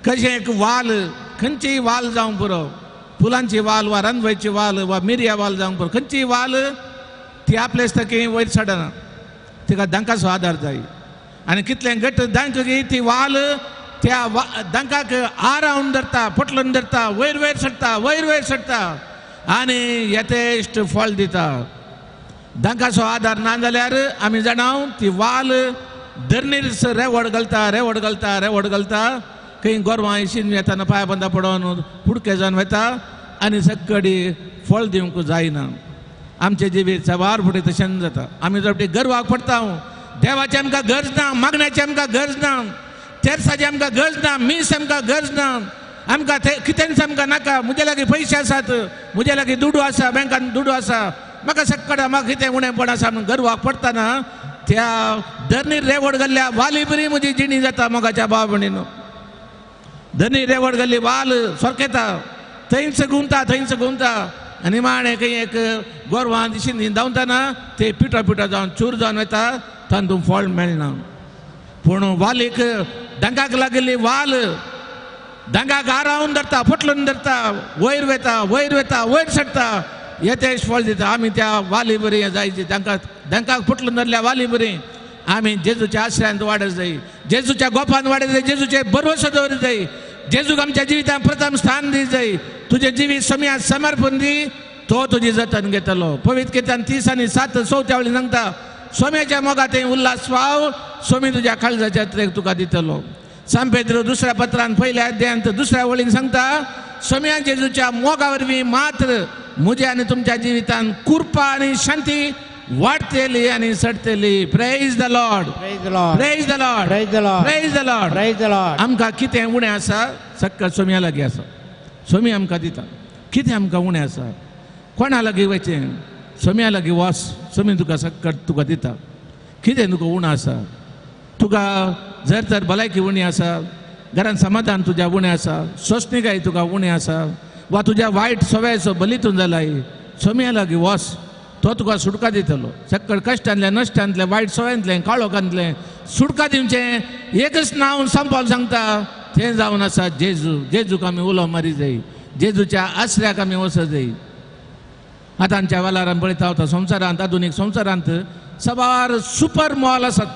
कशें एक वाल, खंयचीय वाल जावंक पुरो, फुलांची वाल वा रानवयची वाल वा मिरया वाल जावंक पुरो, खंयचीय वाल ती आपले की वयर चडना, तिका दांकाचो आदार जाय. आनी कितलें घट्ट दांक ती वाल त्या दांकाक आरावन धरता, पटलून धरता, वयर वयर चडटा, वयर वयर चडटा आनी यथेश्ट फळ दिता. दांकाचो आदार ना जाल्यार आमी जाणाव ती वाल धरणीर रेवड घालता, रेवड घालता, रेवड घालता, खंय गोरवां इशीन येताना पांय बंदा पडोवन फुडके जावन वता आनी सक्कडी फळ दिवंक जायना. आमचें जिवीत सवार फुडें तशेंच जाता. आमी जर गर्वाक पडटा, देवाची आमकां गरज ना, मागण्याची आमकां गरज ना, तेरसाची आमकां गरज ना, मीस आमकां गरज ना, आमकां कितेंच आमकां नाका. म्हजे लागीं पयशे आसात, म्हजे लागीं दुडू आसा, बँकान दुडू आसा, म्हाका सक्कड, म्हाका कितें उणेपण आसा म्हणून गर्वाक पडटना त्या धरणीर रेवड घाल्ल्या वाली बरी म्हजी जिणी जाता. मोगाच्या भाव भयणीनो, धरणीर रेवड घाल्ली वाल सोरकेता, थंयच घुमता, थंयच घुमता आनी माणे खंय एक गोरवां दिशीन धांवतना ते पिठो पिठो जावन चूर जावन वता, तातूंत फळ मेळना. पूण वालीक दांगाक लागिल्ली वाल दांगाक आरावन धरता, फटलून धरता, वयर वता, वयर वता, वयर चडटा, यथेश फळ दिता. आमी त्या वाली बरी जायची, दांकाक फुटलून धरल्या वाली बरी आमी जेजूच्या आश्रयांत वाडत जाय, जेजूच्या गोपान वाडत जाय, जेजूचे भरवसो दवर जाय, जेजूक आमच्या जिवितांत प्रथम स्थान दी जाय. तुजें जिवीत सोम्या समर्पण दी, तो तुजी जतन घेतलो. पवित्र कीर्तन 30:7 चवथ्या वळी सांगता, सोम्याच्या मोगात उल्हास वाव, सोमी तुज्या काळजाच्या त्रेक तुका दितलो. सांपेद्र दुसऱ्या पत्रान पयल्या अध्यायांत दुसऱ्या वळीन सांगता, सोम्या जेजूच्या मोगा वरवीं मात्र म्हज्या आनी तुमच्या जिवितांत कृपा आनी शांती वाडटली आनी चडटली. Praise the Lord, praise the Lord, praise the Lord, praise the Lord. आमकां कितें उणें आसा सक्कड सोम्या लागीं आसा, सोमी आमकां दिता. कितें आमकां उणें आसा, कोणा लागीं वचें, सोम्या लागीं वच, सोमी तुका सक्कड तुका दिता. कितें तुका उणें आसा, तुका जर तर भलायकी उणी आसा, घरान समाधान तुज्या उणें आसा, सोंसणीकाय तुका उणें आसा, वा तुज्या वायट सवयेचो बलितून जालाय, सोम्या लागीं वच, तो तुका सुटका दितलो. सक्कड कश्टांतलें, नश्टांतलें, वायट सवयांतलें, काळोखांतलें सुटका दिवचें एकच नांव संपाल सांगता, तें जावन आसा जेजू. जेजूक आमी उलो मारी जाय, जेजूच्या आसऱ्याक आमी वचत जाय. आतां आमच्या वेळार आमी पळयता आतां संवसारांत, आधुनीक संवसारांत साबार सुपर मॉल आसात,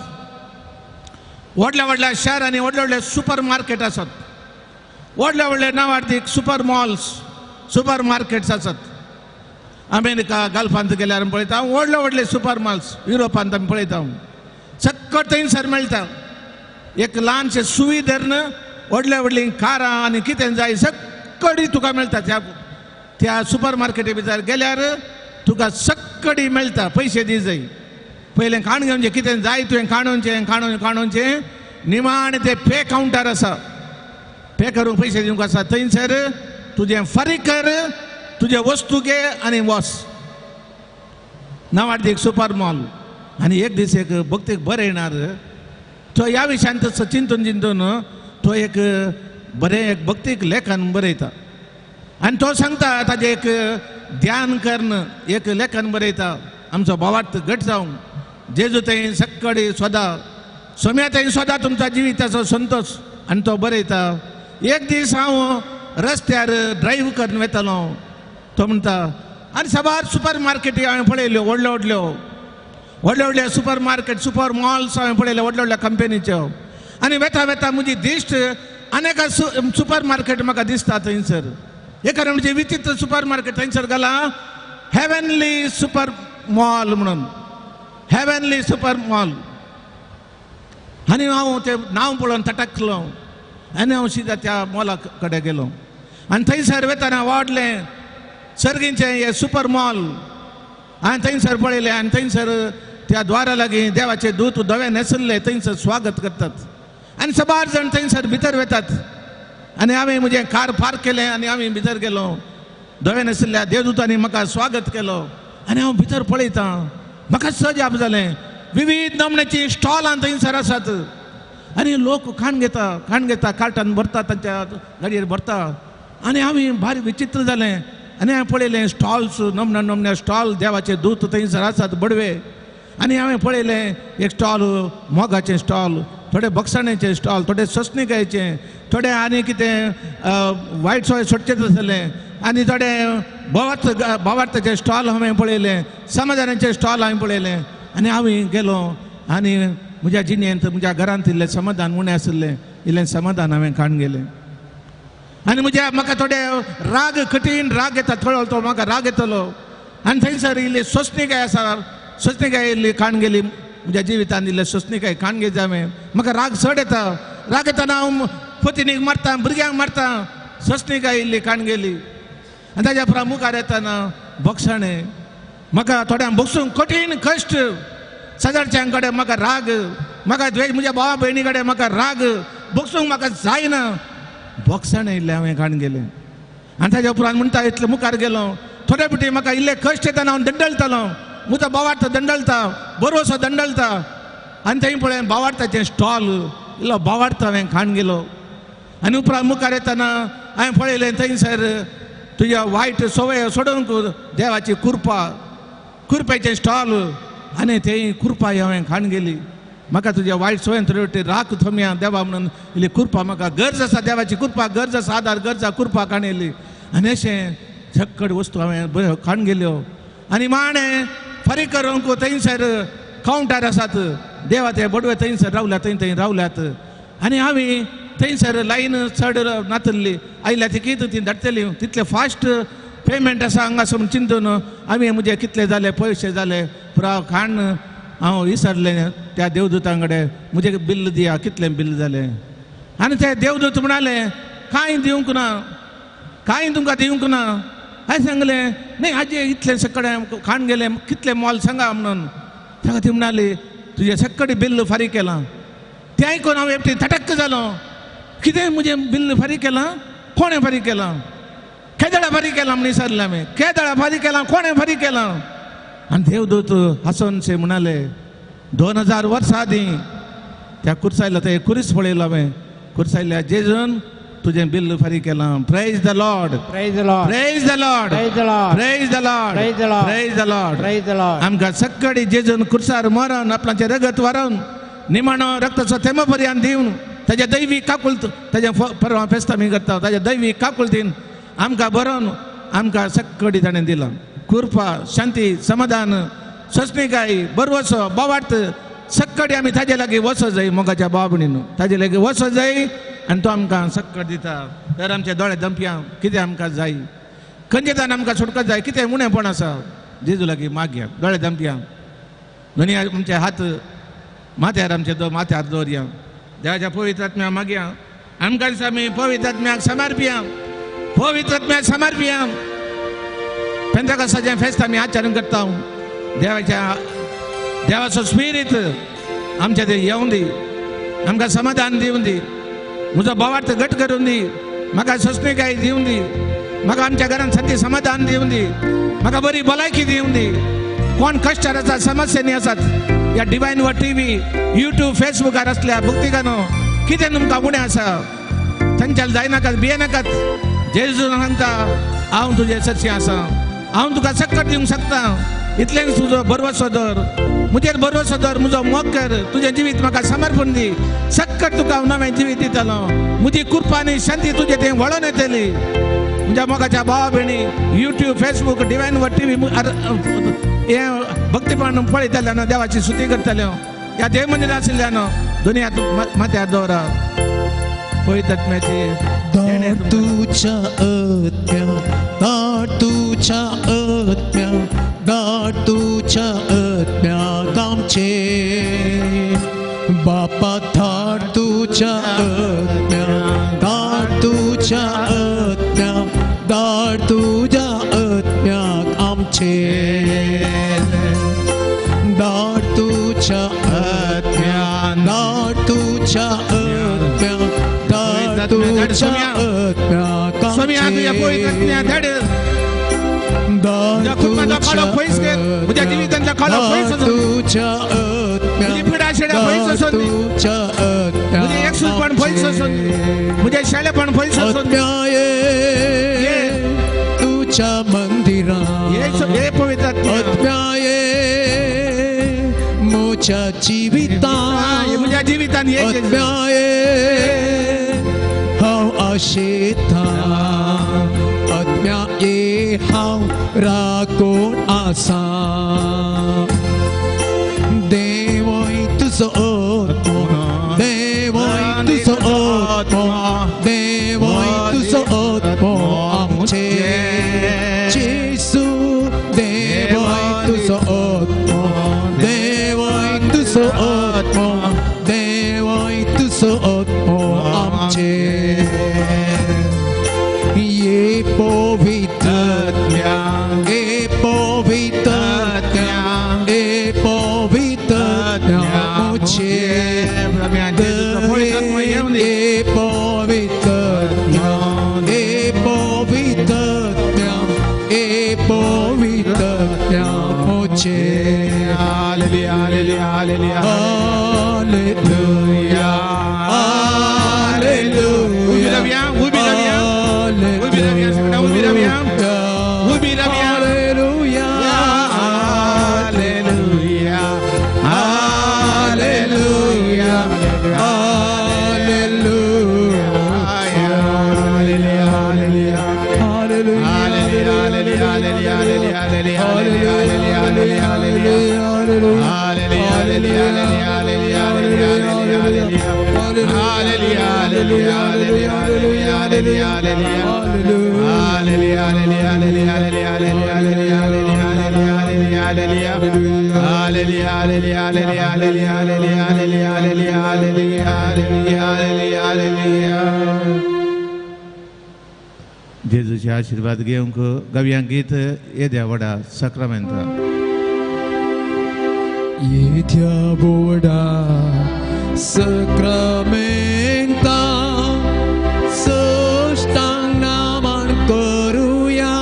व्हडल्या व्हडल्या शारांनी व्हडले व्हडले सुपर मार्केट आसात, व्हडले व्हडले नांवाडतीक सुपर मॉल्स, सुपर मार्केट्स आसात. अमेरिका गल्फांत गेल्यार आमी पळयता व्हडले व्हडले सुपर मॉल्स, युरोपांत आमी पळयता सक्कट थंयसर मेळटा. एक ल्हानशें सुवी धरून व्हडले व्हडलीं कारां आनी कितें जाय सक्कडी तुका मेळटा. त्या त्या सुपर मार्केटी भितर गेल्यार तुका सक्कडी मेळटा. पयशे दी जाय, पयलें खाण घेवचें, कितें जाय तुवें खाणोवचें खाणोवचें खाणोवचें, निमाणें तें पे कावंटर आसा, पे करूंक पयशे दिवंक आसा, थंयसर तुजें फारीक कर, तुजें वस्तू घे आनी वच. नांवाडतीक सुपर मॉल. आनी एक दीस एक भक्तीक बरें येणार तो ह्या विशयांत चिंतून चिंतून तो एक बरें एक भक्तीक लेखन बरयता आनी तो सांगता ताजें एक ध्यान करून एक लेखन बरयता. आमचो भावार्थ घट जावंक जेजू थंय सक्कडी सोदा, सोम्या थंय सोदा तुमच्या जिविताचो संतोश. आनी तो बरयता, एक दीस हांव रस्त्यार ड्रायव्ह करून वेतालो, तो म्हणटा, आनी साबार सुपर मार्केटी हांवें पळयल्यो, व्हडल्यो व्हडल्यो व्हडले व्हडले सुपर मार्केट, सुपर मॉल्स हांवें पळयले, व्हडल्या व्हडल्या कंपनीच्यो. आनी वेता वेता म्हजी दिश्ट अनेक सुपर मार्केट म्हाका दिसता थंयसर. एका म्हणजे विचित्र सुपर मार्केट थंयसर घाला, हेवनली सुपर मॉल म्हणून, हेवनली सुपर मॉल. आनी हांव तें नांव पळोवन तटकलो आनी हांव सिधा त्या मॉला कडेन गेलो. आनी थंयसर वेतना वाडलें सर्गींचें हें सुपर मॉल. हांवें थंयसर पळयलें आनी थंयसर त्या द्वारा लागीं देवाचे दूत धवे न्हेसल्ले थंयसर स्वागत करतात आनी साबार जाण थंयसर भितर वेतात. आनी हांवें म्हजें कार पार्क केलें आनी आमी भितर गेलो. धवे न्हेसल्ल्या देवदूतांनी म्हाका स्वागत केलो आनी हांव भितर पळयतां, म्हाका सजाप जालें. विविध नमण्याचीं स्टॉलां थंयसर आसात आनी लोक खाण घेता, खाण घेता, कार्टान भरता, तांच्या गाडयेर भरता. आनी आमी भारी विचित्र जालें आनी हांवें पळयलें स्टॉल्स, नमण्या नमण्या स्टॉल, देवाचे दूत थंयसर आसात बडवे. आनी हांवें पळयलें एक स्टॉल मोगाचें स्टॉल, थोडे बक्षाण्याचें स्टॉल, थोडे सोसणिकायेचें, थोडे आनी कितें वायट सोय सोडचें आसलें, आनी थोडे भावार्थाचें स्टॉल हांवें पळयलें, समाधानाचें स्टॉल हांवें पळयलें. आनी हांवें गेलो आनी म्हज्या जिणेंत म्हज्या घरांत इल्लें समाधान उणें आशिल्लें, इल्लें समाधान हांवें काडून गेलें. आनी म्हज्या म्हाका थोडे राग, कठीण राग येता, थोडो तो म्हाका राग येतलो. आनी थंयसर इल्ली सोंसणिकाय आसा, सोंसणिकाय इल्ली काडून गेली म्हज्या जिवितांत, इल्लें सोंसणिकाय काडून घेत हांवें. म्हाका राग चड येता, राग येतना हांव पतिनीक मारता, भुरग्यांक मारता, सोंसणिकाय इल्ली काडून गेली. आनी ताज्या उपरांत मुखार येतना भोगसणें, म्हाका थोड्यांक भोगसूंक कठीण कश्ट, सदांच्या कडेन म्हाका राग, म्हाका द्वेश, म्हज्या भावा भयणी कडेन म्हाका राग, भोगसूंक म्हाका जायना, भोगसणें इल्लें हांवें काडून गेलें. आनी ताज्या उपरांत म्हणटा इतलें मुखार गेलो, थोडे फावटी म्हाका इल्लें कश्ट येतना हांव दंडलतालो, म्हजो भावार्थ दंडलता, बरोसो दंडलता. आनी थंय पळय भावार्थाचें स्टॉल, इल्लो भावार्थ हांवें खाण गेलो. आनी उपरांत मुखार येतना हांवें पळयलें थंयसर तुज्या वायट संवय सोडूंक देवाची कृपा, कृपेचें स्टॉल, आनी थंय कृपा हांवें खाण गेली. म्हाका तुज्या वायट संवयन थोडे फावटी राख थोमया देवा म्हणून इल्ली कृपा म्हाका गरज आसा, देवाची कृपा गरज आसा, आदार गरज आसा, कृपा खाण येयली. आनी अशें झक्कड वस्तू हांवें बऱ्यो खाण गेल्यो. आनी माणें फारीक करूंक थंयसर कावंटर आसात, देवा ते बडवे थंयसर रावल्यात, थंय थंय रावल्यात. आनी आमी थंयसर लायन चड नातल्ली, आयल्या ती कितें ती धाडटली, तितलें फास्ट पेमेंट आसा हांगासर म्हूण चिंतून आमी म्हजे कितले जाले पयशे जाले पुरा खाण हांव विसरलें त्या देवदूतां कडेन, म्हजें बिल्ल दिया, कितलें बिल्ल जालें. आनी ते देवदूत म्हणाले कांय दिवंक ना, कांय तुमकां दिवंक ना. हांवें सांगलें न्ही आजी इतलें सगळें खाण गेलें, कितलें मोल सांगा म्हणून. ताका ती म्हणाली तुजें सगळें बिल्ल फारीक केलां. तें आयकून हांव एकटी थटक्क जालो, कितें म्हजें बिल्ल फारीक केलां, कोणें फारीक केलां, केदळा फारीक केलां म्हण विचारलें हांवें, केदळा फारीक केलां, कोणें फारीक केलां. आनी देवदूत हांसोन शे म्हणाले 2000 वर्सां आदीं त्या कुर्सायला ते कुरीस पळयलो हांवें, कुर्सायल्या जेजून तुजें बिल्ल फारीक केलां. Praise the Lord, praise the Lord, praise the Lord, praise the Lord, praise the Lord, praise the Lord, praise the Lord, praise the Lord. आमकां सक्कडी जेजून कुर्सार मरण आपणाचें रगत वारोवन निमाणो रक्ताचो थेंबो पर्यंत दिवन ताज्या दैवी काकुलत ताज्या परवा फेस्त आमी करता ताज्या दैवी काकुलतीन आमकां बरोवन आमकां सक्कडी ताणें दिलां कृपा शांती समाधान सोंसणीकाय बरवसो बावार्थ सक्कडी आमी ताजे लागीं वचो जाय मोगाच्या बाबणीन ताजे लागीं वचो जाय आनी तो आमकां सक्कड दिता. तर आमचे दोळे दमप्या कितें आमकां जाय खंयच्यान आमकां सुटका जाय कितें उणेपण आसा जेजू लागीं मागया दोळे दमप्या दोनी आमचे हात माथ्यार आमचे माथ्यार दवरया देवाच्या पवित्र आत्म्या मागया आमकां दिसा आमी पवित्र आत्म्याक समर्पिया पवित्र आत्म्याक समर्पिया. पेंतेकोस्ताचें फेस्त आमी आचरण करता देवाच्या देवाचो स्पिरीत आमच्या ते येवन दी आमकां समाधान दिवन दी म्हजो भावार्थ घट करून दी म्हाका सोंसणीकाय दिवन दी म्हाका आमच्या घरान सत्य समाधान दिवन दी म्हाका बरी भलायकी दिवन दी. कोण कश्टार आसा समस्यांनी आसात ह्या डिवायन वर टी व्ही यूट्यूब फेसबुकार आसल्या भक्तिकानो कितें तुमकां उणें आसा थंयच्यान जायनाकात भियेनाकात. जेजू सांगता हांव तुजें सत्य आसा हांव तुका सक्कट दिवंक शकता इतलेंच तुजो बरवसो दवर म्हजेर बरवसो दवर म्हजो मोग कर तुजें जिवीत म्हाका समर्पण दी सक्कट तुका हांव नवें जिवीत दितलो म्हजी कृपा आनी शांती तुजें तें वळोन येतली. म्हज्या मोगाच्या भावा भयणी यूट्यूब फेसबूक डिवायन वर टी व्ही हें भक्तीपण पळयतल्यान देवाची स्तुती करतल्यो ह्या देव मंदिरां आशिल्ल्यान दोनी हात माथ्यार दवरा पवित्र आत्म्याची तुझ्या आत्म्या दाट तुझ्या आत्म्या दाट तुझ्या आत्म्याक आमचे बापा धाड तुझ्या आत्म्या धाड तुझ्या आत्म्या धाड तुझ्या आत्म्याक आमचे धाड तुझ्या आत्म्या धाड तुझ्या आत्म्या धाड तुझ्या आत्म्याक आमचे म्हज्या जिवितांतलो काळो पयस तुझ्या आत्म्या म्हजी पिडा शिडा पयस आसून तुझ्या आत्म्या म्हजें एकसूरपण पयस आसून म्हजें शेलेपण पयस आसून तुझ्या मंदिरा हे पवित्र आत्म्या म्हज्या जिविता म्हज्या जिवितान आत्म्या हांव आशेता आत्म्या ये हांव राखून आसा देवय तुजो आत्मो देवय तुजो आत्मो देवय तुजो आत्मो आमचे जेजू देवय तुजो आत्मो देवय तुजो आत्मो देवय तुजो आत्मो आमचे ये पवित्र ये पवित्र ये पवित्र मुझे ये पवित्र ये पवित्र ये पवित्र मुझे. Hallelujah hallelujah hallelujah hallelujah उबी रावया उबी रावया उबी रावया उबी रावया hallelujah hallelujah hallelujah hallelujah जेजूचे आशीर्वाद घेवंक गव्या गीत येद्या व्हडा साक्रामेंता येद्या व्हडा साक्रामेंता साष्टांग नमन करूया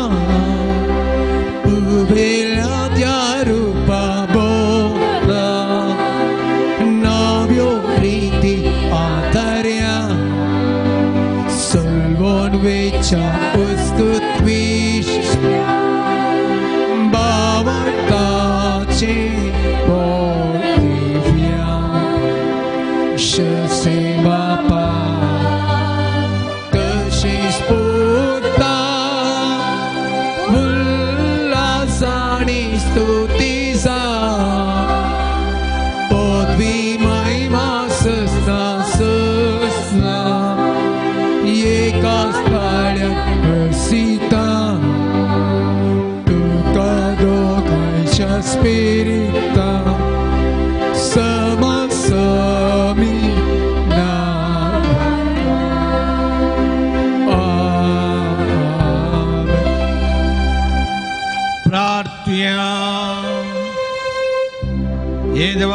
उभेल्या त्या रूपा बोला नव्यो प्रीती आतर्या सलवोन वेच्या उस्तुत्वीश बावटाचे बोल दिव्या शसेवा.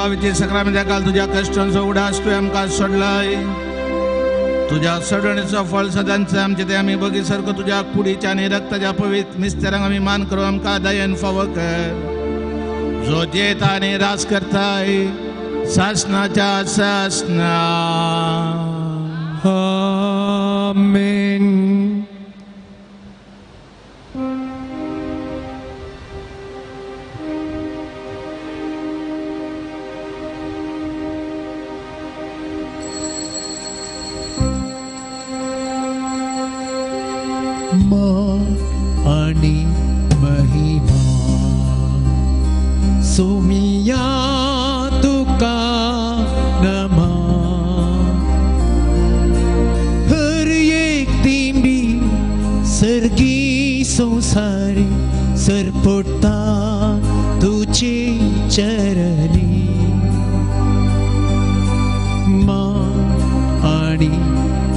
बावीचे सक्रामेंता काल तुज्या कश्टांचो उडास तुवें आमकां सोडलाय. तुज्या सोडणीचो फळ सदांच आमचे ते आमी बगी सारको तुज्या कुडीच्या आनी रक्ताच्या पवित्र मिस्तेरांक आमी मान करूं आमकां दयेन फावो कर. जो जेता आनी रास करताय सासनाच्या सासना. आमेन. आणि महिमा सोमिया तुका नमा. हर एक तिंबी सर्गी संसारी सरपटा तुझे चरणी. मा आणि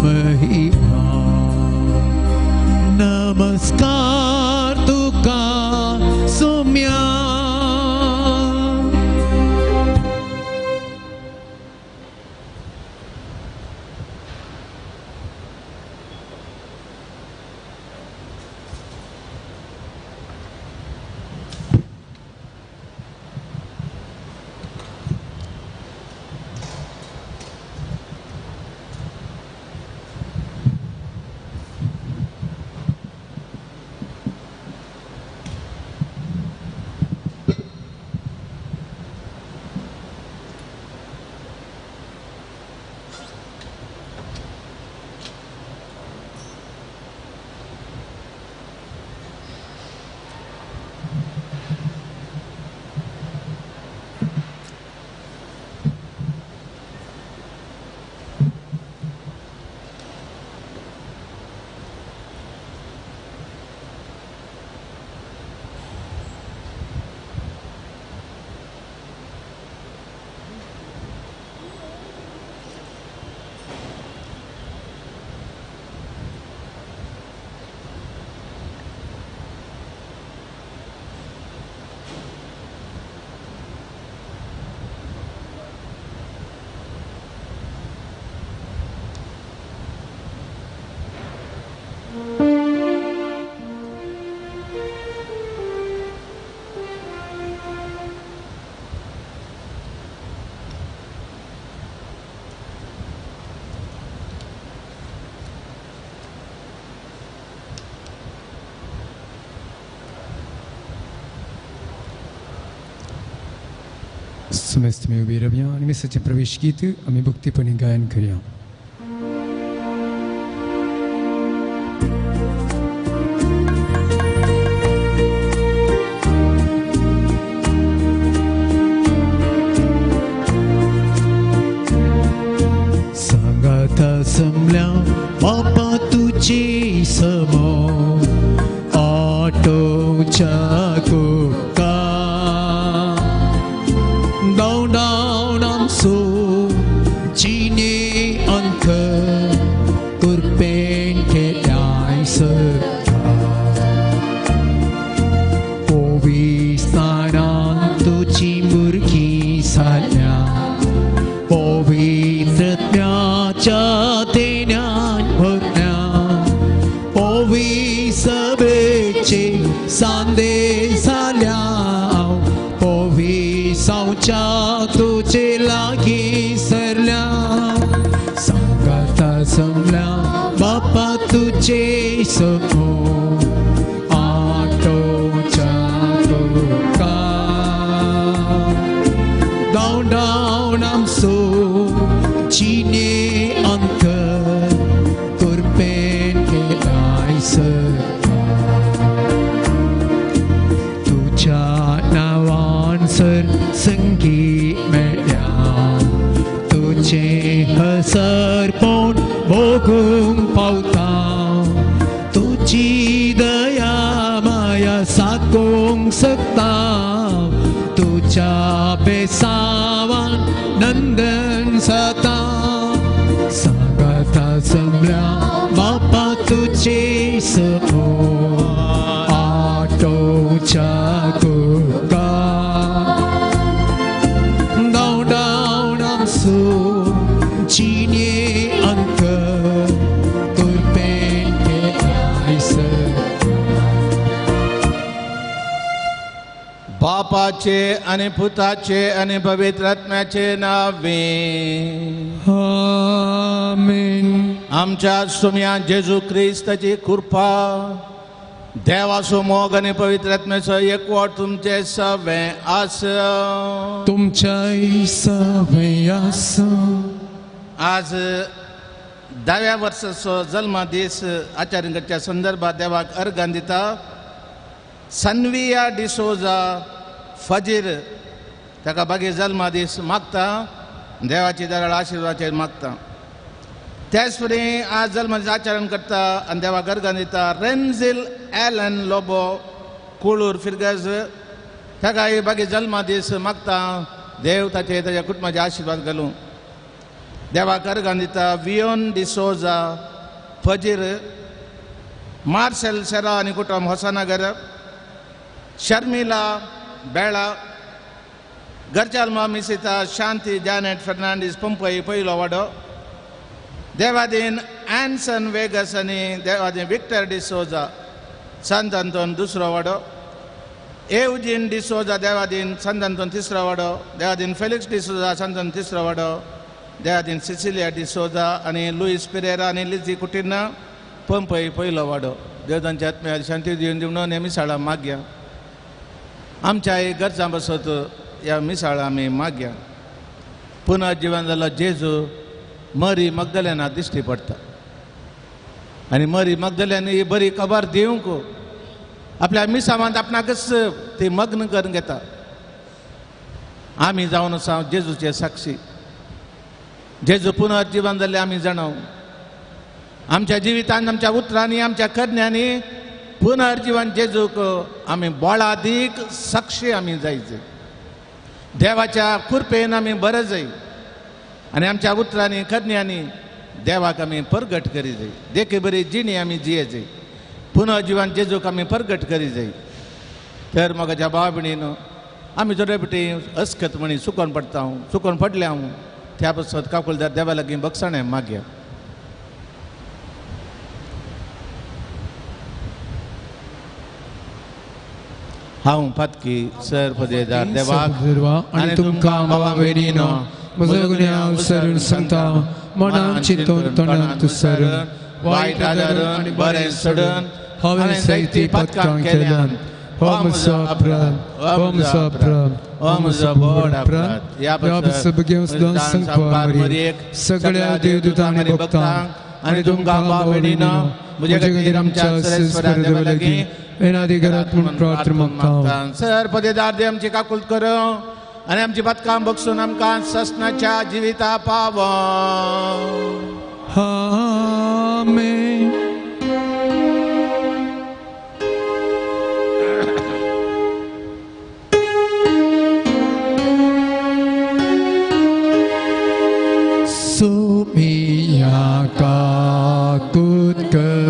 महिमा नमस्कार तुका सोम्या. समस्त में उभी रव्या आणि मिसाचे प्रवेश गीत आम्ही भक्तीपणे गायन करूया. सांगाता समल्या बापा तुझे समो ऑटोच्या कोका जिने अंत कुरपेन के पविस्तानान तुझी मुरगी साल्या पवित्रत्याच्या तेन्यान भरल्या पवी सभेचे सांदे जाल्या पवी सावच्या तुझे लागी सरल्या. सांगाता समल्या बापा तुझे समो आटोच्या कोका डाऊन डाऊन आमसो जिने अंत कुरपेन केलाय सरका. तुझ्या नावान सर संगी मेळ्या तुझे हसरपण भोगूंक पावता. तुझी दया माया साकोंक शकता तुझ्या बेसावान नंदन जाता. सांगाता समल्या बापा तुझे समो आटोच्या कोका डाऊन बापाचे आनी पुताचे आनी पवित्र आत्म्याचे नावे आमेन. आमच्या सुम्या जेजू क्रिस्ताची कृपा, देवाचो मोग आनी पवित्र आत्म्याचो एकवट तुमचे सवे आसा, तुमच्याय सवे आसा. आज 10व्या वर्साचो जल्मदीस आचार्यांच्या संदर्भात देवाक अर्घान दिता. सनविया डिसोजा फजीर ताका बागी जल्मदीस मागता, देवाची दराळ आशिर्वादाचेर मागता. त्याच फुडें आज जल्मदीस आचरण करता आनी देवाक अर्घान दिता रेन्झील एलन लोबो कुळूर फिरगज ताका बागी जल्मदीस मागता, देव ताचे ताच्या कुटुंबाचे आशिर्वाद घालूं. देवाक अर्घान दिता वियोन डिसोजा फजीर, मार्सेल सेरा आनी कुटुंब होसानगर, शर्मिला बेळा, घरच्याल मिसिता शांती जॅनेट फर्नांडीस पंपई पयलो वाडो, देवादीन एन्सन वेगस आनी देवादीन विक्टर डिसोजा संत अंतोन दुसरो वाडो, एवजीन डिसोजा देवादीन संत अंतोन तिसरो वाडो, देवादीन फेलिक्स डिसोजा संत अंतोन तिसरो वाडो, देवादीन सिसिलिया डिसोजा आनी लुईस पिरेरा आनी लिझी कुटिना पंपई पयलो वाडो. देव तांच्या आत्म्याक शांती दिवन दिवन ह्या मिसाळा मागया. आमच्या गरजां बसत ह्या मिसाळा आमी मागया. पुनर्जिवन जालो जेजू मरी मगदल्याना दिश्टी पडटा आनी मरी मगदल्यान ही बरी खबर दिवंक आपल्या मिसावांत आपणाकच ती मग्न करून घेता. आमी जावन आसा जेजूचे साक्षी. जेजू पुनर्जिवन जाल्ले आमी जाणाव. आमच्या जिवितान, आमच्या उतरांनी, आमच्या करण्यांनी पुनर्जिवन जेजूक आमी बळादीक साक्षी आमी जायचे. देवाच्या कृपेन आमी बरें जाय आनी आमच्या उतरांनी करण्यांनी देवाक आमी परगट करी जाय. देखी बरी जिणी आमी जिये जाय. पुनर्जिवन जेजूक आमी परगट करी जाय. तर म्हाका भाव भयणीन आमी थोडे पटी अस्कत म्हणी चुकोन पडटा हांव, चुकोन पडले हांव, त्या पासत काकुलदार देवा लागीं बक्षाणें मागया. हांव पातकी सर पदेदार देवाक आनी तुमकां भावा भयणीनो म्हजो गुन्यांव सरून सांगता, मनान चिंतून तोंडान तुसरून वायट आदरून आनी बरें सोडून हांवें जायतीं पातकां केल्यात. हो म्हजो अपराध, हो म्हजो अपराध, हो म्हजो व्हड अपराध. ह्या सगळ्या संकपार सगळ्या देवदूतांनी भक्तांक आनी तुमकां भाव भयणीनो म्हजे खातीर आमच्या सर्वेस्परा देवा लागीं येनादी घरात म्हूण प्रार्थना मागता. सर पदेदार देव आमची काकूत करूं आनी आमची पातकां बक्षून आमकां ससनाच्या जिविता पावो. आमेन. सुमिया काकूत कर,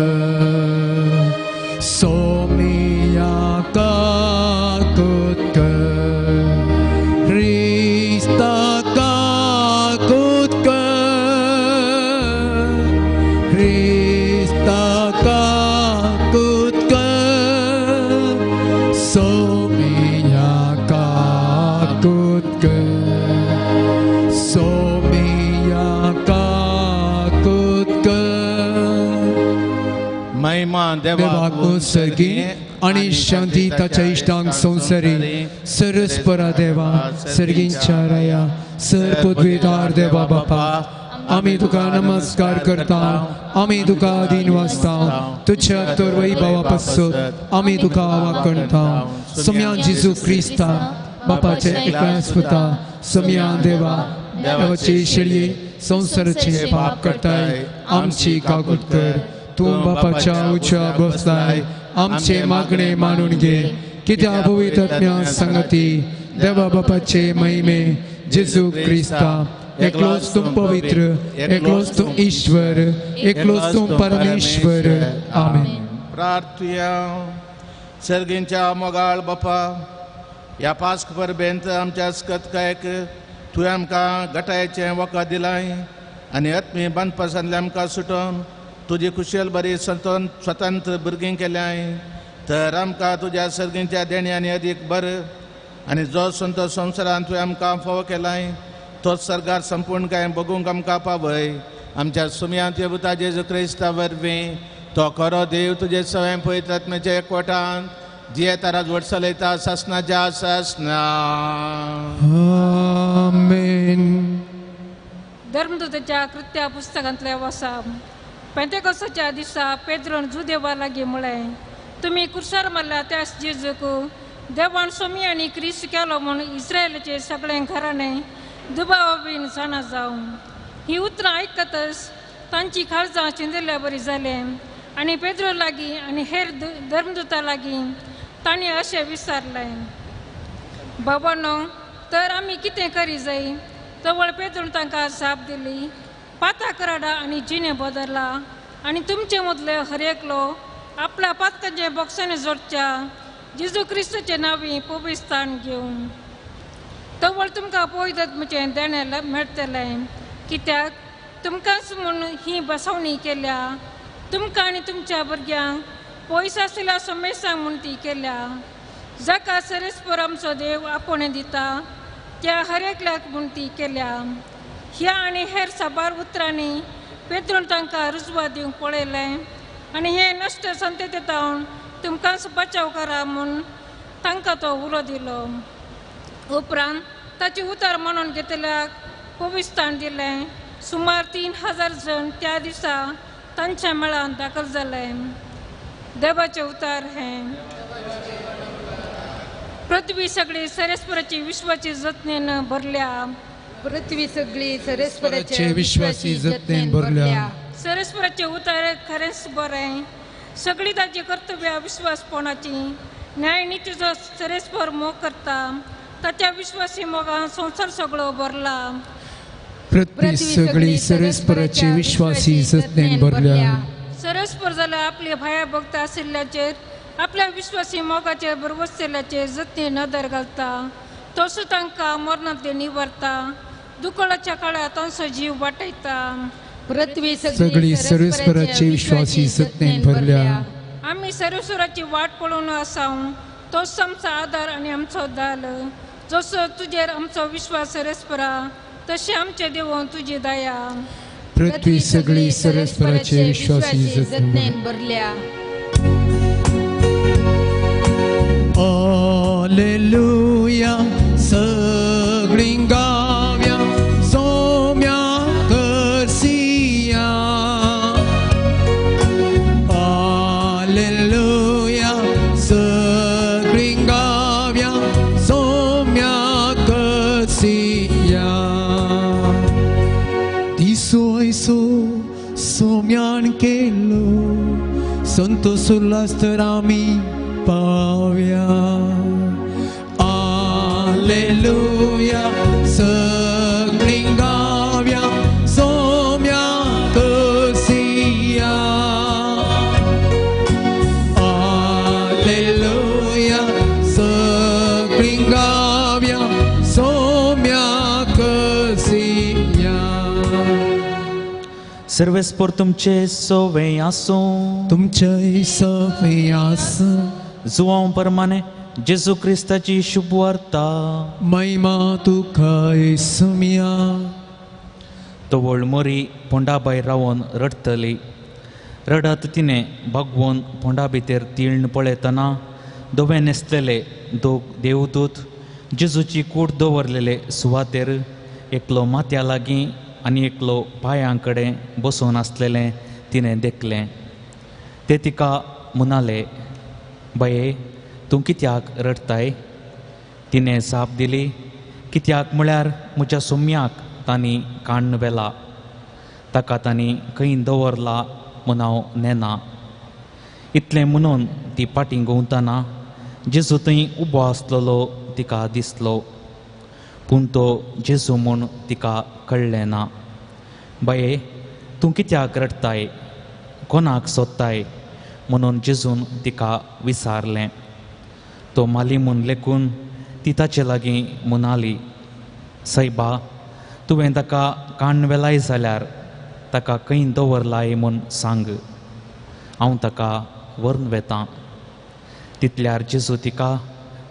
सोमिया काकूत कर, ख्रिस्ता काकूत कर, ख्रिस्ता काकूत कर, सोमिया काकूत कर, सोमिया काकूत कर. महिमा देवाक सर्गी आनी शांती ताच्या इश्टांक संवसारी. सरस्परा देवा, सर्गींच्या राया, सर पदवीदार देवा बापा, आमी तुका नमस्कार करता, आमी तुका अधीन वाचता, तुज्या तर वैभवा पासत आमी तुका वाकणता. सोम्या जेजू क्रिस्ता बापाचे एकल्याच पुता, सोम्या देवा देवाची शेळी संवसाराचे पाप करताय, आमची काकूत कर. तूं बापाच्या उच्या बसलाय, आमचे मागणे मानून घे. कित्या पवित्र आत्म्या संगती देवा बापाचे महिमे जेजू क्रिस्ता, एकलोच तूं पवित्र, एकलोच तूं ईश्वर, एकलोच तूं परमेश्वर. आमेन. प्रार्थुया. सर्गींच्या मोगाळ बापा, ह्या पास्क परबेंत आमच्या अस्कतकायक तुवें आमकां गटायेचें वखद दिलाय आनी आत्मी बांदपासांतलें आमकां सुटोवन तुजी कुशल बरी स्वतंत्र भुरगीं केल्याय. तर आमकां तुज्या सर्गींच्या देण्यांनी अदीक बरें आनी जो संतोश संवसारांत तुवें आमकां फावो केलाय तोच सरकार संपूर्ण काय बगूंक आमकां पावय. आमच्या सुमयांत पुता जेजू क्रिस्ता वरवीं तो खरो देव तुजे सवंय पवित्र आत्म्याच्या एकवटान जियेता राजवट चलयता सासनाच्या सासना. आमेन. धर्मदूताच्या कृत्या पुस्तकांतले वसा पेंतेकोसाच्या दिसा पेद्रोन जुदेवा लागीं म्हळें, तुमी कुर्सार मारल्या त्याच जेजूक देवान सोमी आनी क्रिस्त केलो म्हूण इस्रायलाचे सगळें घराणें दुबावा बीन जाणा जावं. ही उतरां आयकतच तांची काळजां चिंदिल्ल्या बरी जालें आनी पेद्रो लागीं आनी हेर धर्मदूता लागीं तांणी अशें विचारलें, बाबानो तर आमी कितें करी जाय? तवळ पेद्रोन तांकां जाप दिली, पाता कराडा आनी जिणे बदला आनी तुमचे मदले हर एकलो आपल्या पातकांचे बॉक्सांनी जोडच्या जेजू क्रिस्ताचे नांवी पवित्रस्थान घेवन तवळ तुमकां पवित्र आत्म्याचें देणें मेळटलें. कित्याक तुमकांच म्हूण ही बसवणी केल्या, तुमकां आनी तुमच्या भुरग्यांक पयस आशिल्ल्या समेसांक म्हूण ती केल्या. जाका सरेस्पर आमचो देव आपोवणें दिता त्या हर एकल्याक म्हूण ती केल्या. ह्या आनी हेर साबार उतरांनी पेद्रोन तांकां रुजवात दिवंक पळयलें आनी हे नश्ट संतते तावन तुमकांच बचाव करा म्हूण तांकां तो उलो दिलो. उपरांत ताची उतर म्हणून घेतल्याक पवित्रस्थान दिलें. सुमार 3000 जण त्या दिसा तांच्या मेळान दाखल जाले. देवाचें उतर हें. पृथ्वी सगळी सरेस्पराची विश्वाची जतनेन भरल्या. पृथ्वी सगळी सरेस्पराचे विश्वासी जतनेन भरल्या. सरेस्पराचे उतर खरेंच बरें. सगळी ताची कर्तव्यां विश्वासपणाची न्यायनितीचो सरेस्पर मोग करता. ताच्या विश्वासी मोगान संवसार सगळो भरला. पृथ्वी सगळी सरेस्पराची विश्वासी जतनेन भरल्या. सरेस्पर जाल्यार आपली भाया भक्त आशिल्ल्याचेर आपल्या विश्वासी मोगाचेर बरवसल्याचेर जतने नदर घालता. तसो तांकां मरणांतले निवारता. दुकळाच्या काळार तांचो जीव वाटयता. पृथ्वी सगळी सरेस्पराची विश्वासी जतनेन भरल्या. आमी सरेस्वराची वाट पळोवन आसाव. तोच आमचो आदार आनी आमचो दाल. जसो तुजेर आमचो विश्वास सरेस्परा तशें आमचे देवून तुजी दया. पृथ्वी सगळी सरेस्पराची विश्वासी जतनेन भरल्या. Alleluia, सगळीं गाव्या सोम्या करसिया. Alleluia, सगळीं गाव्या सोम्या करसिया. दिसो ऐसो सोम्यान केलो संतोष उल्हास तर आमी पाव्या. Alleluia, सगळीं गाव्या सोम्या करसिया. Alleluia, सगळीं गाव्या सोम्या करसिया. सर्वेस्पर तुमचे सोवे आसूं. तुमचे सोवे आसूं. जुवांव परमाने जेजू क्रिस्ताची शुभवार्ता. महिमा तुका येसुमिया. तवळ मोरी पोंडाबाय रावन रडटली. रडत तिणें भगवोन पोंडा भितर तिळण पळयतना धवे न्हेसलेले दोग देवदूत जेजूची कूड दवरलेले सुवातेर एकलो माथ्या लागीं आनी एकलो पांयां कडेन बसून आसलेलें तिणें देखलें. ते तिका म्हणाले, बाये तूं कित्याक रडटाय? तिणें जाप दिली, कित्याक म्हळ्यार म्हज्या सोम्याक तांणी काण्ण व्हेला. ताका तांणी खंय दवरला म्हूण हांव नेना. इतलें म्हणून ती फाटीं घुंवतना जेजू थंय उबो आसलेलो तिका दिसलो. पूण तो जेजू म्हूण तिका कळ्ळें ना. बाये तूं कित्याक रडटाय? कोणाक सोदताय? म्हणून जेजून तिका विचारलें. तो माली म्हूण लेखून ती ताचे लागीं म्हणाली, सायबा तुवें ताका काण्ण व्हेलाय जाल्यार ताका खंय दवरलाय म्हूण सांग, हांव ताका व्हरून वेतां. तितल्यार जेजू तिका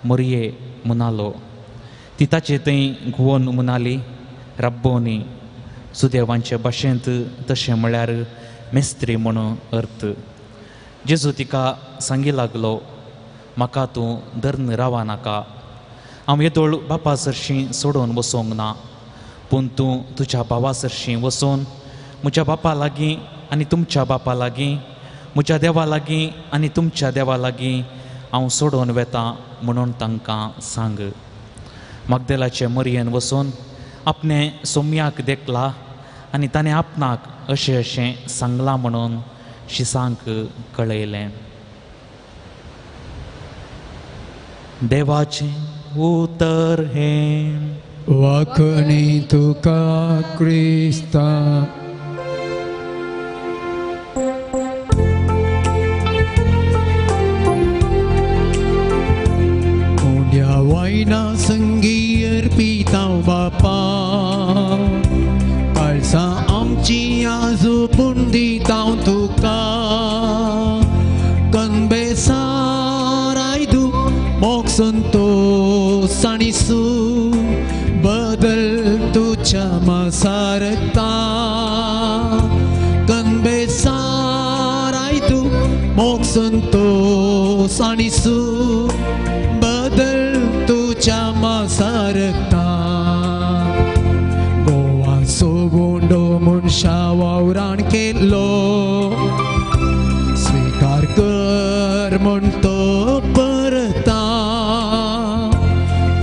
मोरये म्हणालो. ती ताचे थंय घुंवोन म्हणाली, रब्बोनी, सुदेवांचे भाशेंत तशें म्हळ्यार मेस्त्री म्हूण अर्थ. जेजू तिका सांगी लागलो, म्हाका तूं धरून रावा नाका, हांव येदोळ बापा सरशीं सोडून वचोंक ना, पूण तूं तुज्या भावा सरशीं वचून म्हज्या बापा लागीं आनी तुमच्या बापा लागीं, म्हज्या देवा लागीं आनी तुमच्या देवा लागीं हांव सोडून वेता म्हणून तांकां सांग. मागदेलाचे मरयेन वचून आपणें सोम्याक देखला आनी ताणें आपणाक अशें अशें सांगलां म्हणून शिसांक कळयलें. देवाचें उतर हें. वाखणी तुका क्रिस्ता. उंड्या वायना संगी अर्पिता बापा, काळसा आमची आजू पूण दिता तुका, कनबेसार आयदू मोग संतोस आनी सूख बदल तुज्या मासारता, कनबेसार आयदू मोग संतोस आनी सूख बदल तुज्या मासारता. गोवा सोगोंडो मनशा वावरान केलो, स्विकार कर म्हूण तो परता,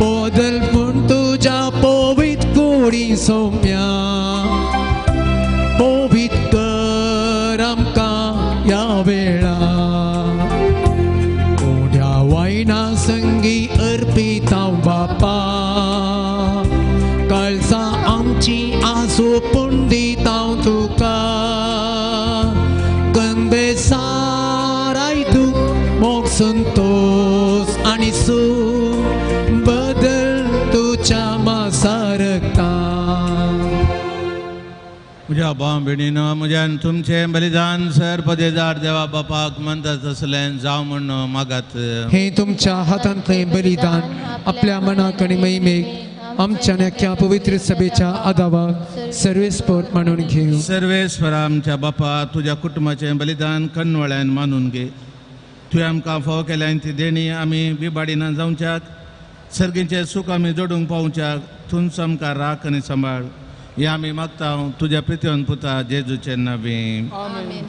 बदल म्हूण तुज्या पवित कुडी सोम्या, पवित कर आमकां ह्या वेळा. उण्या वायना संगी अर्पिता बापा, काळसा आमची आसो पूण दिता तुका, कनबेसार आयदू मोग संतोस आनी सूख बदल तुज्या मासारता. म्हज्या भाव भयणीनो, म्हज्यान तुमचें बलिदान सर पदेदार देवा बापाक म्हणटा तसलें जावं म्हूण मागात. हे तुमच्या हातांतलें बलिदान आपल्या मनाक आनी महिमेक आमच्या अख्ख्या पवित्र सभेच्या आदावाक सर्वेस्पर मानून घेवं. सर्वेस्पर आमच्या बापा, तुज्या कुटुंबाचें बलिदान कणवळ्यान मानून घे. तुवें आमकां फावो केल्यान ती देणी आमी बिबाडिना जावच्याक, सर्गीचें सूख आमी जोडूंक पावच्याक तूंच आमकां राख आनी सांबाळ. हे आमी मागता तुज्या प्रितीवन पुता जेजूचे नांवी.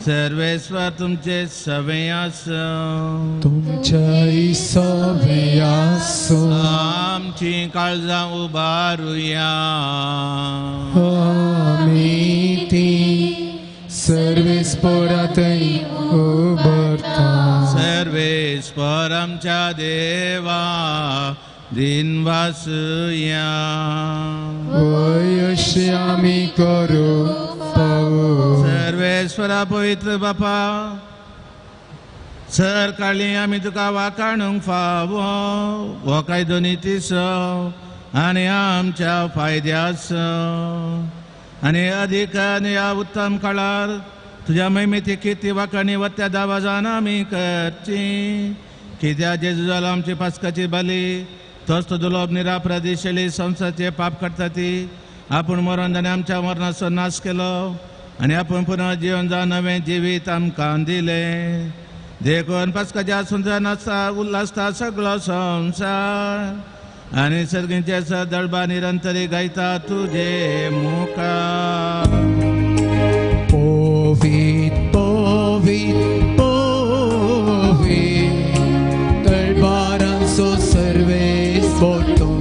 सर्वेस्वर तुमचे सवे आसूं. तुमच्याय सवे आसूं. आमची काळजां उबारुया. आमी ती सर्वेस्परातय उबारता. सर्वेस्पर आमच्या देवा दिनवासुया. वय अशें आमी करूं फावो. सर्वेश्वरा पवित्र बापा, सर काळी आमी तुका वाखाणूंक फावो, हो कायदो नितीचो आनी आमच्या फायद्याचो आनी अदीक आनी ह्या उत्तम काळार तुज्या महिमेची किर्ती वाखाणी वत्या दावाजान आमी करची. कित्याक जेजू जालो आमची पास्काची बली, तोच तो दुलोब निरापराधी शैली संवसाराचे पाप काडटा ती आपूण मरण ताणें आमच्या मरणाचो नाश केलो आनी आपूण पुनः जिवन जावन नवें जिवीत आमकां दिलें. देखून पास्काच्या सुंदर नाचता उल्हासता सगळो संवसार आनी सर्गींचे सदळबा निरंतरी गायता तुजे मुखार. पवित पवित पवित तळबारांचो सर्वेस्पर तूं,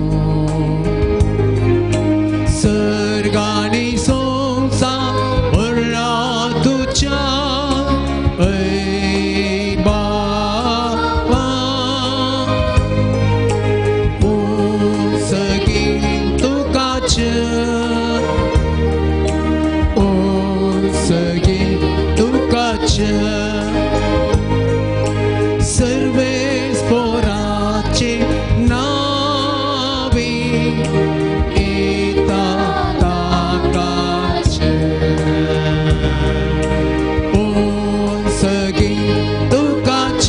सर्गांनी संवसार भरला तुज्या वैभवान. उंचगीन तुकाच, उंचगीन तुकाच, सर्वेस्पराचे नांवी येता ताकाच. उंचगीन तुकाच,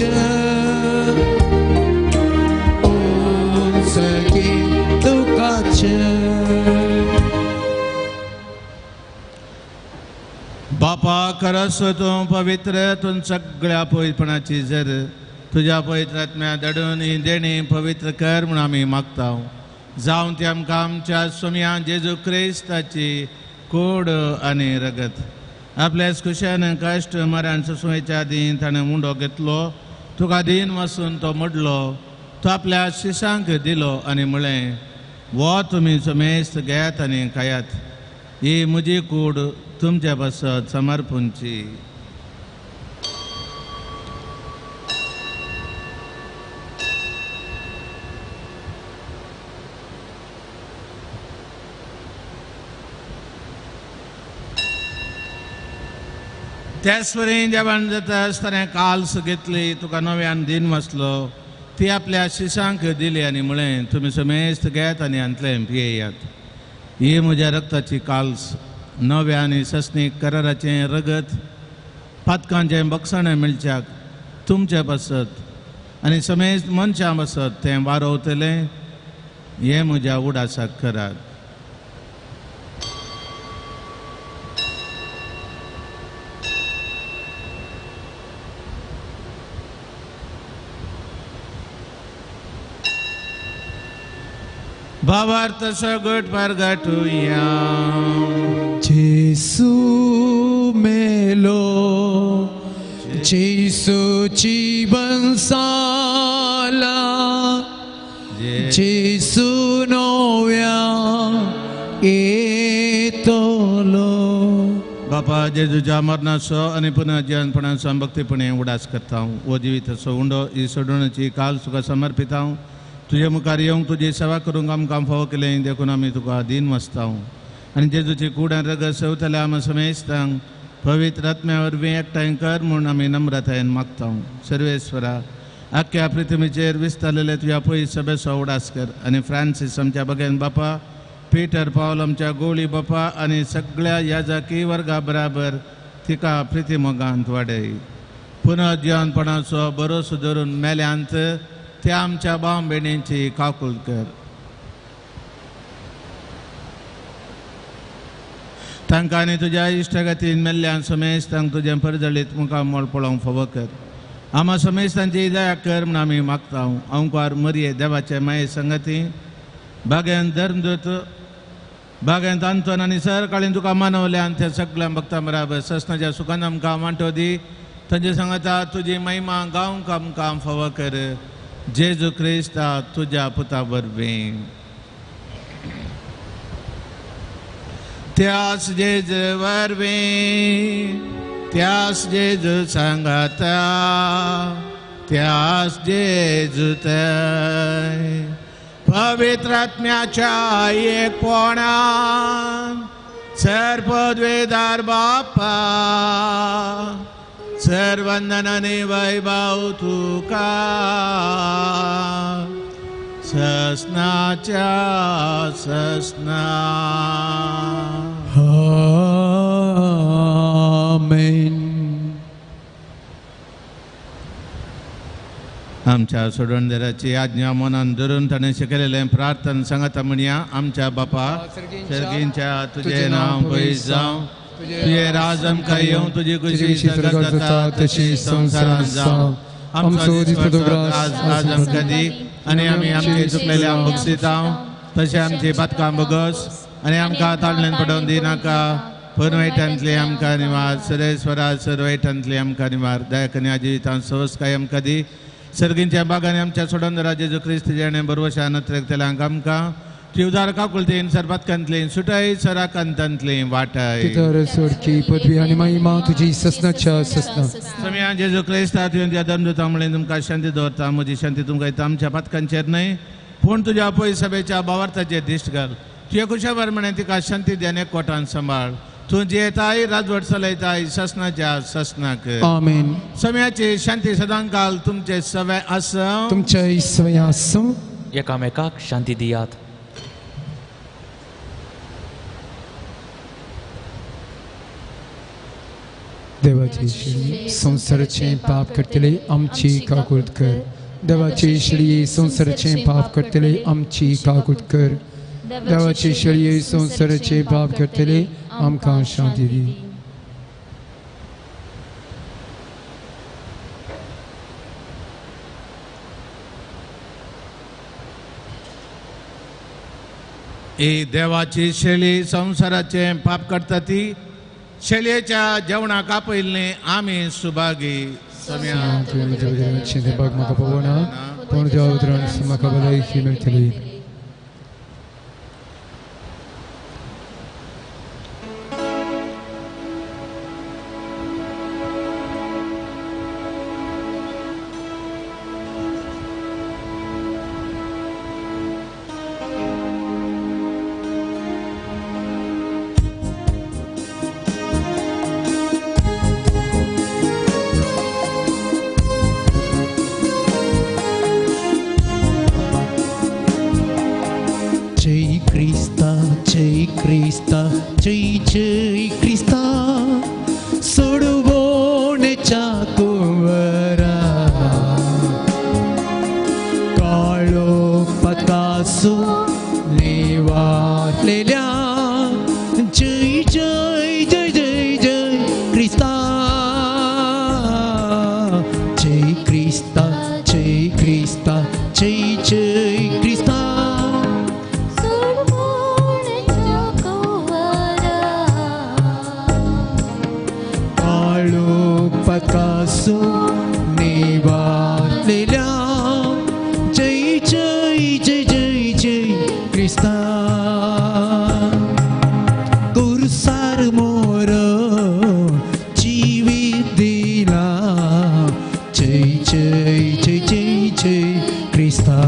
उंचगीन तुकाच. खरोच तूं पवित्र, तूं सगळ्या पवित्रपणाची जर तुज्या पवित्र आत्म्या धाडून ही देणी पवित्र कर म्हूण आमी मागता. जावन ती आमकां आमच्या सोम्या जेजू क्रिस्ताची कोड आनी रगत. आपल्या खुशान कश्ट मरण सुसुवेच्या आदीं ताणें मुंडो घेतलो, तुका दीन वासून तो मोडलो, तो आपल्या शिशांक दिलो आनी म्हळें, वो तुमी समेस्त घेयात आनी खायात, ही म्हजी कूड तुमच्या पासत समर्पूंची. त्याच वरी जेवण जाता आसतना काल्स घेतली, तुका नव्यान दीन वाचलो, ती आपल्या शिशांक दिली आनी म्हळें, तुमी समेस्त घेयात आनी हांतलें पियेयात, ही म्हज्या रक्ताची काल्स, नव्या आनी ससनीक कराराचें रगत, पातकांचें बक्षाणें मेळच्याक तुमचे पासत आनी समेस्त मनशां पासत तें वारोवतलें, हें म्हज्या उडासाक करात. भावार्थ सगट परगटुया. जेसू मेलो, जेसूची बंसाला, जेसू नव्या येतलो. बापा जेजूच्या मरणाचो आनी पुनर्जीवनपणाचो भक्तीपणे उडास करता. हो जिविताचो उंडो ही सोडवण्याची काल तुका समर्पिता. तुजे मुखार येवंक तुजी सेवा करूंक आमकां फावो केलें देखून आमी तुका दीन वाचता. आनी जेजूची कूड आनी रगत सेवतल्या आमी समेस्तांक पवित्र आत्म्या वरवीं एकठांय कर म्हूण आमी नम्रतायेन मागता. सर्वेस्वरा, आख्ख्या पृथ्वीचेर विस्तारलेले तुज्या पयस सभेचो उडास कर आनी फ्रांसीस आमच्या बगेन बापा, पीटर पावल आमच्या गोळी बापा आनी सगळ्या याजाकी वर्गा बराबर तिका प्रिती मोगांत वाडय. पुनर्जीवनपणाचो भरोसो धरून मेल्यांत त्या आमच्या भाव भयणींची काकूल कर. तांकां आनी तुज्या इश्टागतीन मेल्ल्यान समेस्तांक तुजें परजळीत मुखामळ पळोवंक फावो कर. आमा समेस्तांची दया कर म्हूण आमी मागता. अंकार मरये देवाचे माये संगती बागेन धर्मदूत बागेंत आंतोन आनी सरकाळीन तुका मानवल्यान त्या सगळ्या भक्तां बराबर ससनाच्या सुखान आमकां वांटो दी. तांचे सांगता तुजी महिमा गावंक आमकां फावो कर. जेजू क्रिस्ता तुज्या पुता वरवीं. त्यास जेजू वरवीं, त्यास जेजू सांगाता, त्यास जेजू थंय पवित्र आत्म्याच्या एकपणान सर पदवेदार बापा, सर वंदन आनी वैभव तुका ससनाच्या ससना. आमेन. आमच्या सोडवणदाराची आज्ञा मनान धरून ताणें शिकयलेलें प्रार्थना सांगता म्हणया. आमच्या बापा सर्गींच्या, तुजें नांव पयस जावं, तुजें राज आमकां येवं, तुजी खुशी स्वर्गांत जाता तशी संवसारांत जावं. आमचो दिसपटो ग्रास आज आमकां दी आनी आमी आमचे चुकलेले आम बक्षिता तशें आमची पातकां बगस आनी आमकां ताळण्यान पडोवन दिनाका, पूण वायटांतली आमकां निवार. सरेस्वरा सर वायटांतली आमकां निवार. दयाकन्या जिवितांत सवसकाय आमकां दी. सर्गींच्या बागांनी आमच्या सोडवणदारा जेजू क्रिस्त जेणें बरवशा नत्रेकतल्यांक आमकां ती उदार काकुळतीन सरपातकांतली सुटाय सराकांतांतली वाटाय. सोडकी पदवी आनी महिमा तुजी ससनाच्या ससना. समिया जेजू क्रिस्ता तुवें त्या धर्मदूता म्हणलें तुमकां शांती दवरता, म्हजी शांती तुमकां दिता, आमच्या पातकांचेर न्हय पूण तुज्या पय सभेच्या भावार्थाचेर दिश्ट घाल. तुवें खुशाबर म्हणें तिका शांती दी आनी एकवटान सांबाळ. तूं जियेताय राजवट चलयताय ससनाच्या ससनाक. आमेन. समयाची शांती सदांकाल तुमचे सवे आसूं, तुमचे सवे आसूं. एकामेकाक शांती दियात. देवाची श्री संवसाराचें पाप करतले आमची काकूळट कर. देवाची श्री संवसाराचें पाप करतले आमची काकूळट कर. देवाची श्री संवसाराचें पाप करतले आमकां शांती दी. ही देवाची शेळी संवसाराचें पाप करता ती शेळयेच्या जेवणाक आपयल्लें आमी सुभागी. तुवें म्हाका पळोवना पूण देवा उतरान म्हाका भलायकी मेळटली. जय जय क्रिस्ता सोडवण्याच्या कुंवरा काळो पतासो निवारलेल्या जय जय जय जय जय क्रिस्ता जय क्रिस्ता जय क्रिस्ता जय जय क्रिस्ता पतासो निवारलेल्या जय जय जय जय जय क्रिस्ता कुर्सार मोर जीवित दिला जय जय जय जय जय क्रिस्ता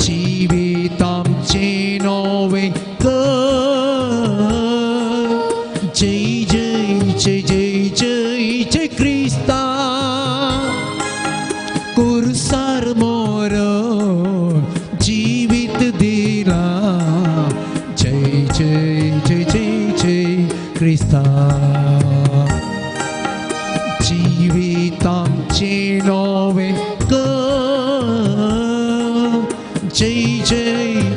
जीवित आमचें नवें जय जय जय जय जय क्रिस्ता कुर्सार मोर जीवित दिला जय जय जय जय जय क्रिस्ता जीवित आमचें नवें जय जय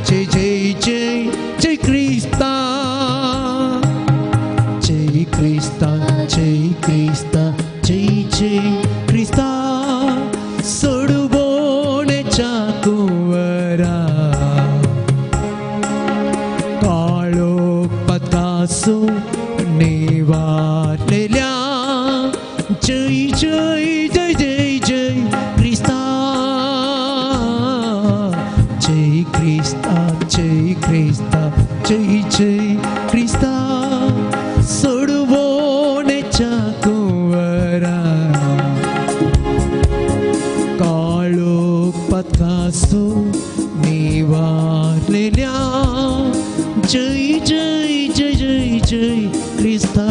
जय जय जय जय क्रिस्ता जय क्रिस्ता जय क्रिस्ता जय जय क्रिस्ता सोडवण्याच्या कुंवरा काळो पतासो निवारलेल्या जय जय जय जय जय क्रिस्ता जय क्रिस्ता जय क्रिस्ता जय जय क्रिस्ता सोडवण्याच्या कुंवरा काळो पतासो निवारलेल्या जय जय जय जय जय क्रिस्ता.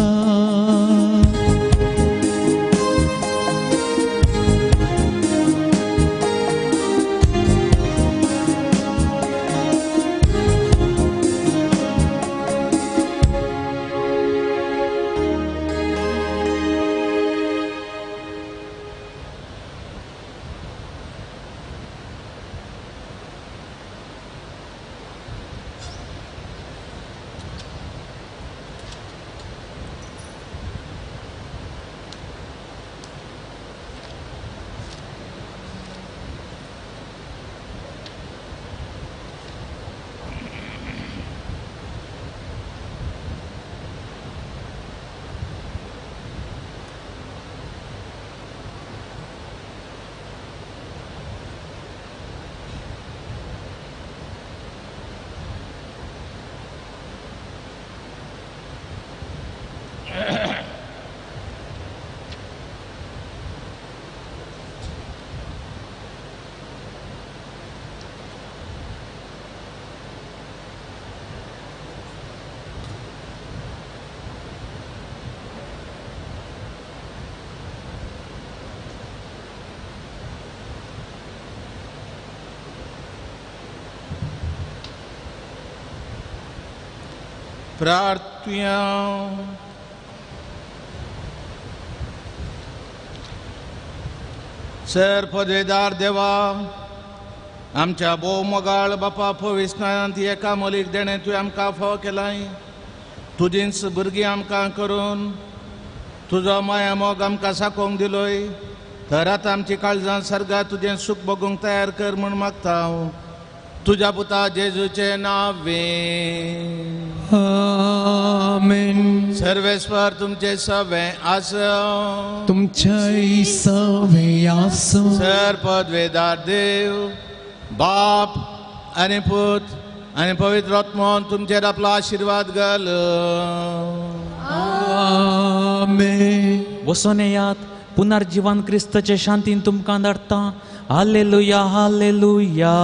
प्रार्थुया. सर पदवेदार देवा, आमच्या भोव मोगाळ बापा पविस्नांत एका मोलीक देणें तुवें आमकां फावो केलाय. तुजींच भुरगीं आमकां करून तुजो माया मोग आमकां साकोवंक दिलोय. तर आतां आमची काळजां सर्गात तुजें सूख भोगूंक तयार कर म्हूण मागता हांव. तुझ्या पुता जेजूचे नावे आमेन. सर्वेस्पर तुमचे सवे आसो तुमचे सवे आसो. सर पदवेदार देव बाप आनी पूत आनी पवित्र आत्मोन तुमचेर आपलो आशिर्वाद घाल. आमेन. वसोन येयात पुनर्जीवन क्रिस्तचे शांतीन तुमकां धाडटा. Hallelujah hallelujah.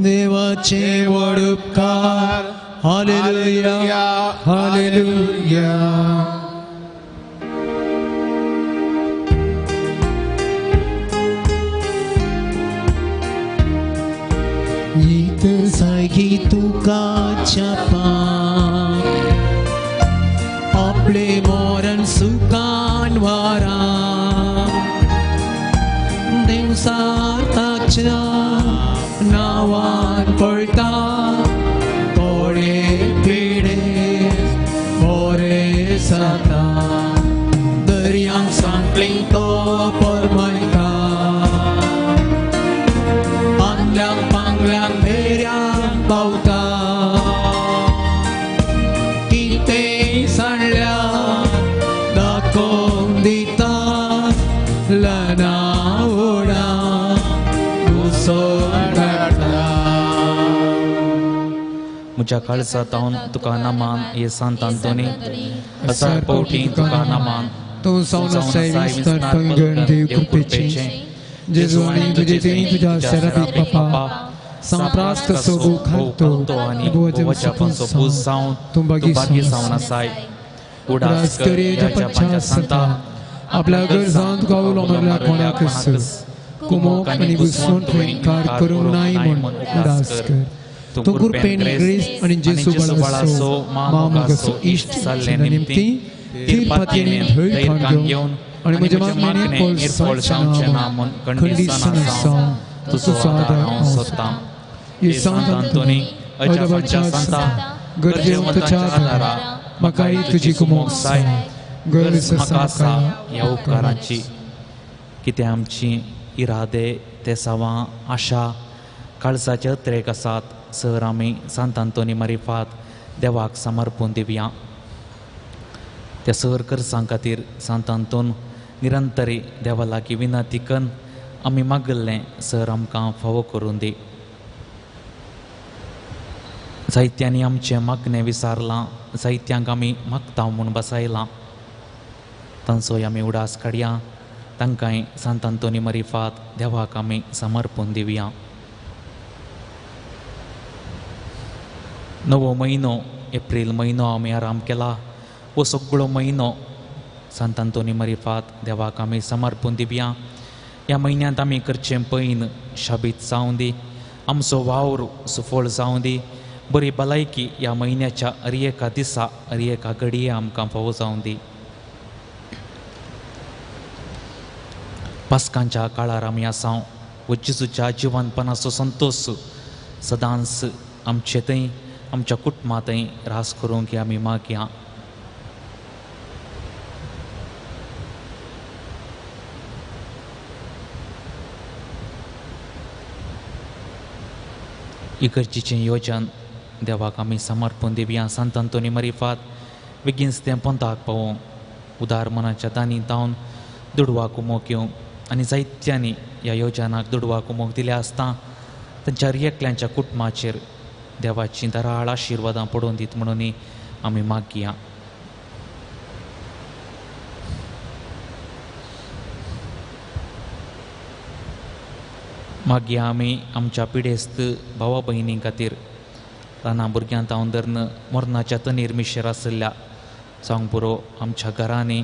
देवाचे व्हड उपकार. Hallelujah hallelujah. गीत सागी तुका छापा आपले मोरन सुकान वारा देवसार्थाच्या नावान पळता कोडे पिडे मोरे जाता दर्यांक सांकलीं तो परमळटा आंगल्यांक पांगल्यांक भेऱ्यांक पावता कितें सांडल्या दाखोवन दिता लना उडा घुसोवन काडटा. म्हज्या काळजांत तुका नमान हे सांत आंतोनी हजार पावटी तुका नमान. तूं जावन आसाय विस्तार पंगड देव कृपेचें जेजू आनी तुजे थंय तुज्या सेरापीक बापा सांप्रास्त सोबू खातो आनी भोवजापांचो पूत जावन तूं भागी भागी जावन आसाय. उडास कर ह्या जपांच्या सांता आपल्या गरजांत तुका उलो मारल्या कोणाक कुमोक आनी घुसवण तुवें इन्कार करूंक नाय म्हूण उडास कर. तूं कृपेन ग्रेस आनी जेजू बाळाचो मामोगाचो इश्ट जाल्ले निमतीं तीर पातयेन धैर्य घेवन आनी म्हज्या मागणें निर्फळ जावचें ना म्हूण खंडीसान जावन तुजो आदार हांव सोदतां. हे सांत आंतोनी अजापांच्या सांता गरजेवंताच्या आदारा म्हाकाय तुजी कुमोक जाय गरज म्हाका आसा ह्या आसा. उपकारांची. कितें आमची इरादे तेसावां आशा काळजाचे अत्रेक आसात सर आमी सांत आंतोनी मारिफात देवाक समर्पून दिवया. त्या सर गरजां खातीर सांत आंतोन निरंतरी देवा लागीं विनंती कन्न आमी मागल्लें सर आमकां फावो करून दी. जायत्यांनी आमचें मागणें विसारलां जायत्यांक आमी मागता म्हूण बसायलां तांचोय आमी उडास काडया. तांकांय सांत आंतोनी मारिफात देवाक आमी समर्पून दिवया. नवो म्हयनो एप्रील म्हयनो आमी आराम केला. हो सगळो म्हयनो सांत आंतोनी मारिफात देवाक आमी समर्पून दिवया. ह्या म्हयन्यांत आमी करचें पैन शाबीत जावं दी आमचो वावर सुफळ जावं दी. बरी भलायकी ह्या म्हयन्याच्या हर एका दिसा हर एका घडये आमकां फावो जावं दी. पास्कांच्या काळार आमी आसा वो जेजूच्या जिवनपणाचो संतोश सदांच आमचे थंय आमच्या कुटुंबा थंय रास करूंक आमी मागया. इगर्जीचें योजन देवाक आमी समर्पून दिवया. सांत आंतोनी मारिफात बेगीनच तें पंथाक पावोवंक उदार मनाच्या दानी जावन दुडवा कुमोक येवंक आनी जायत्यांनी ह्या योजनाक दुडवा कुमोक दिल्या आसता तांच्या एकल्यांच्या कुटुंबाचेर देवाचीं दराळ आशिर्वादां पडोवन दीत म्हणून आमी मागया. मागया आमी आमच्या पिडेस्त भावा भयणीं खातीर ल्हान भुरग्यां तावन धरून मरणाच्या तनीर मिशेर आशिल्ल्या जावंक पुरो आमच्या घरांनी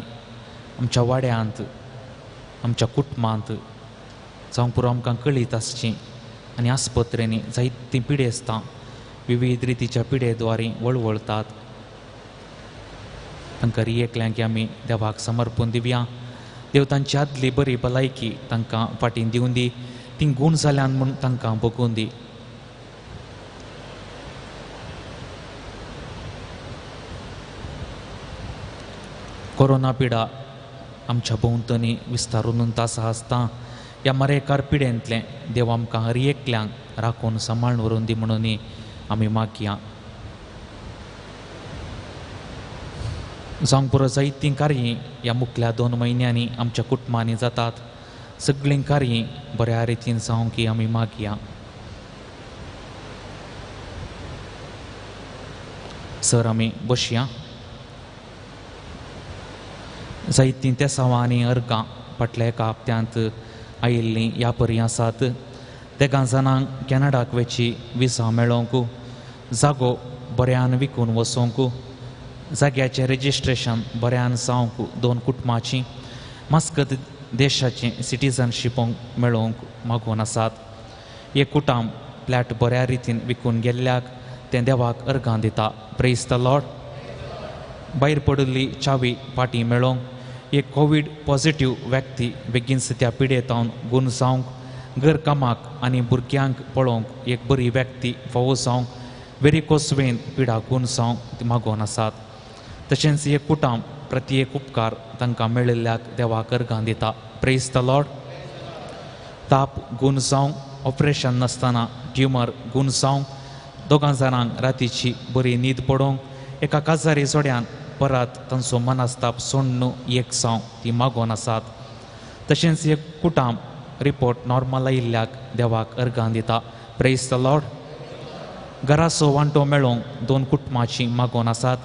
आमच्या वाड्यांत आमच्या कुटुंबांत जावंक पुरो आमकां कळीत आसची आनी आस्पत्रेंनी जायतीं पिडेस्तां विविध रितीच्या पिडेद्वारी वळवळतात तांकां एकल्यांक आमी देवाक समर्पून दिवया. देव तांची आदली बरी भलायकी तांकां फाटीं दिवन दी ती गूण जाल्यान म्हूण तांकां बगून दी. कोरोना पिडा आमच्या भोंवतणी विस्तारून आसा आसता ह्या मरेकार पिडेंतलें देव आमकां हर एकल्यांक राखून सांबाळून व्हरून दी म्हणून आमी मागया. जावंक पुरो जायतीं कार्यां ह्या मुखल्या 2 म्हयन्यांनी आमच्या कुटुंबांनी जातात. सगळीं कार्यां बऱ्या रितीन जावंक की आमी मागया. सर आमी बसया. जायतीं तेसांवां आनी अर्गां फाटल्या एका हप्त्यांत आयिल्लीं ह्या परी आसात. तेगां जाणांक कॅनडाक वेची विसा मेळोवंक, जागो बऱ्यान विकून वचोंक, जाग्याचें रजिस्ट्रेशन बऱ्यान जावंक 2 कुटुंबाचीं मास्कत देशाचें सिटीजनशीप मेळोवंक मागून आसात. एक कुटाम फ्लॅट बऱ्या रितीन विकून गेल्ल्याक तें देवाक अर्गां दिता. Praise the Lord. भायर पडिल्ली चावी फाटीं मेळोवंक, एक कोवीड पॉझिटीव व्यक्ती बेगीनच त्या पिडेतावन गूण जावंक, घर कामाक आनी भुरग्यांक पळोवंक एक बरी व्यक्ती फावो जावंक, वेरिकोस वेन पिडा गूण जावंक मागोवन आसात. तशेंच एक कुटाम प्रति एक उपकार तांकां मेळिल्ल्याक देवाक अर्गां दिता. Praise the Lord. ताप गूण जावंक, ऑपरेशन नासतना ट्युमर गूण जावंक, दोगां जाणांक रातीची बरी न्हीद पडोवंक, एका काजारी जोड्यान परत तांचो मनस्ताप सोडून एक जावंक ती मागोवन आसात. तशेंच एक कुटाम रिपोर्ट नॉर्मल आयिल्ल्याक देवाक अर्गां दिता. Praise the Lord. घराचो वांटो मेळोवंक 2 कुटुंबाचीं मागोवन आसात.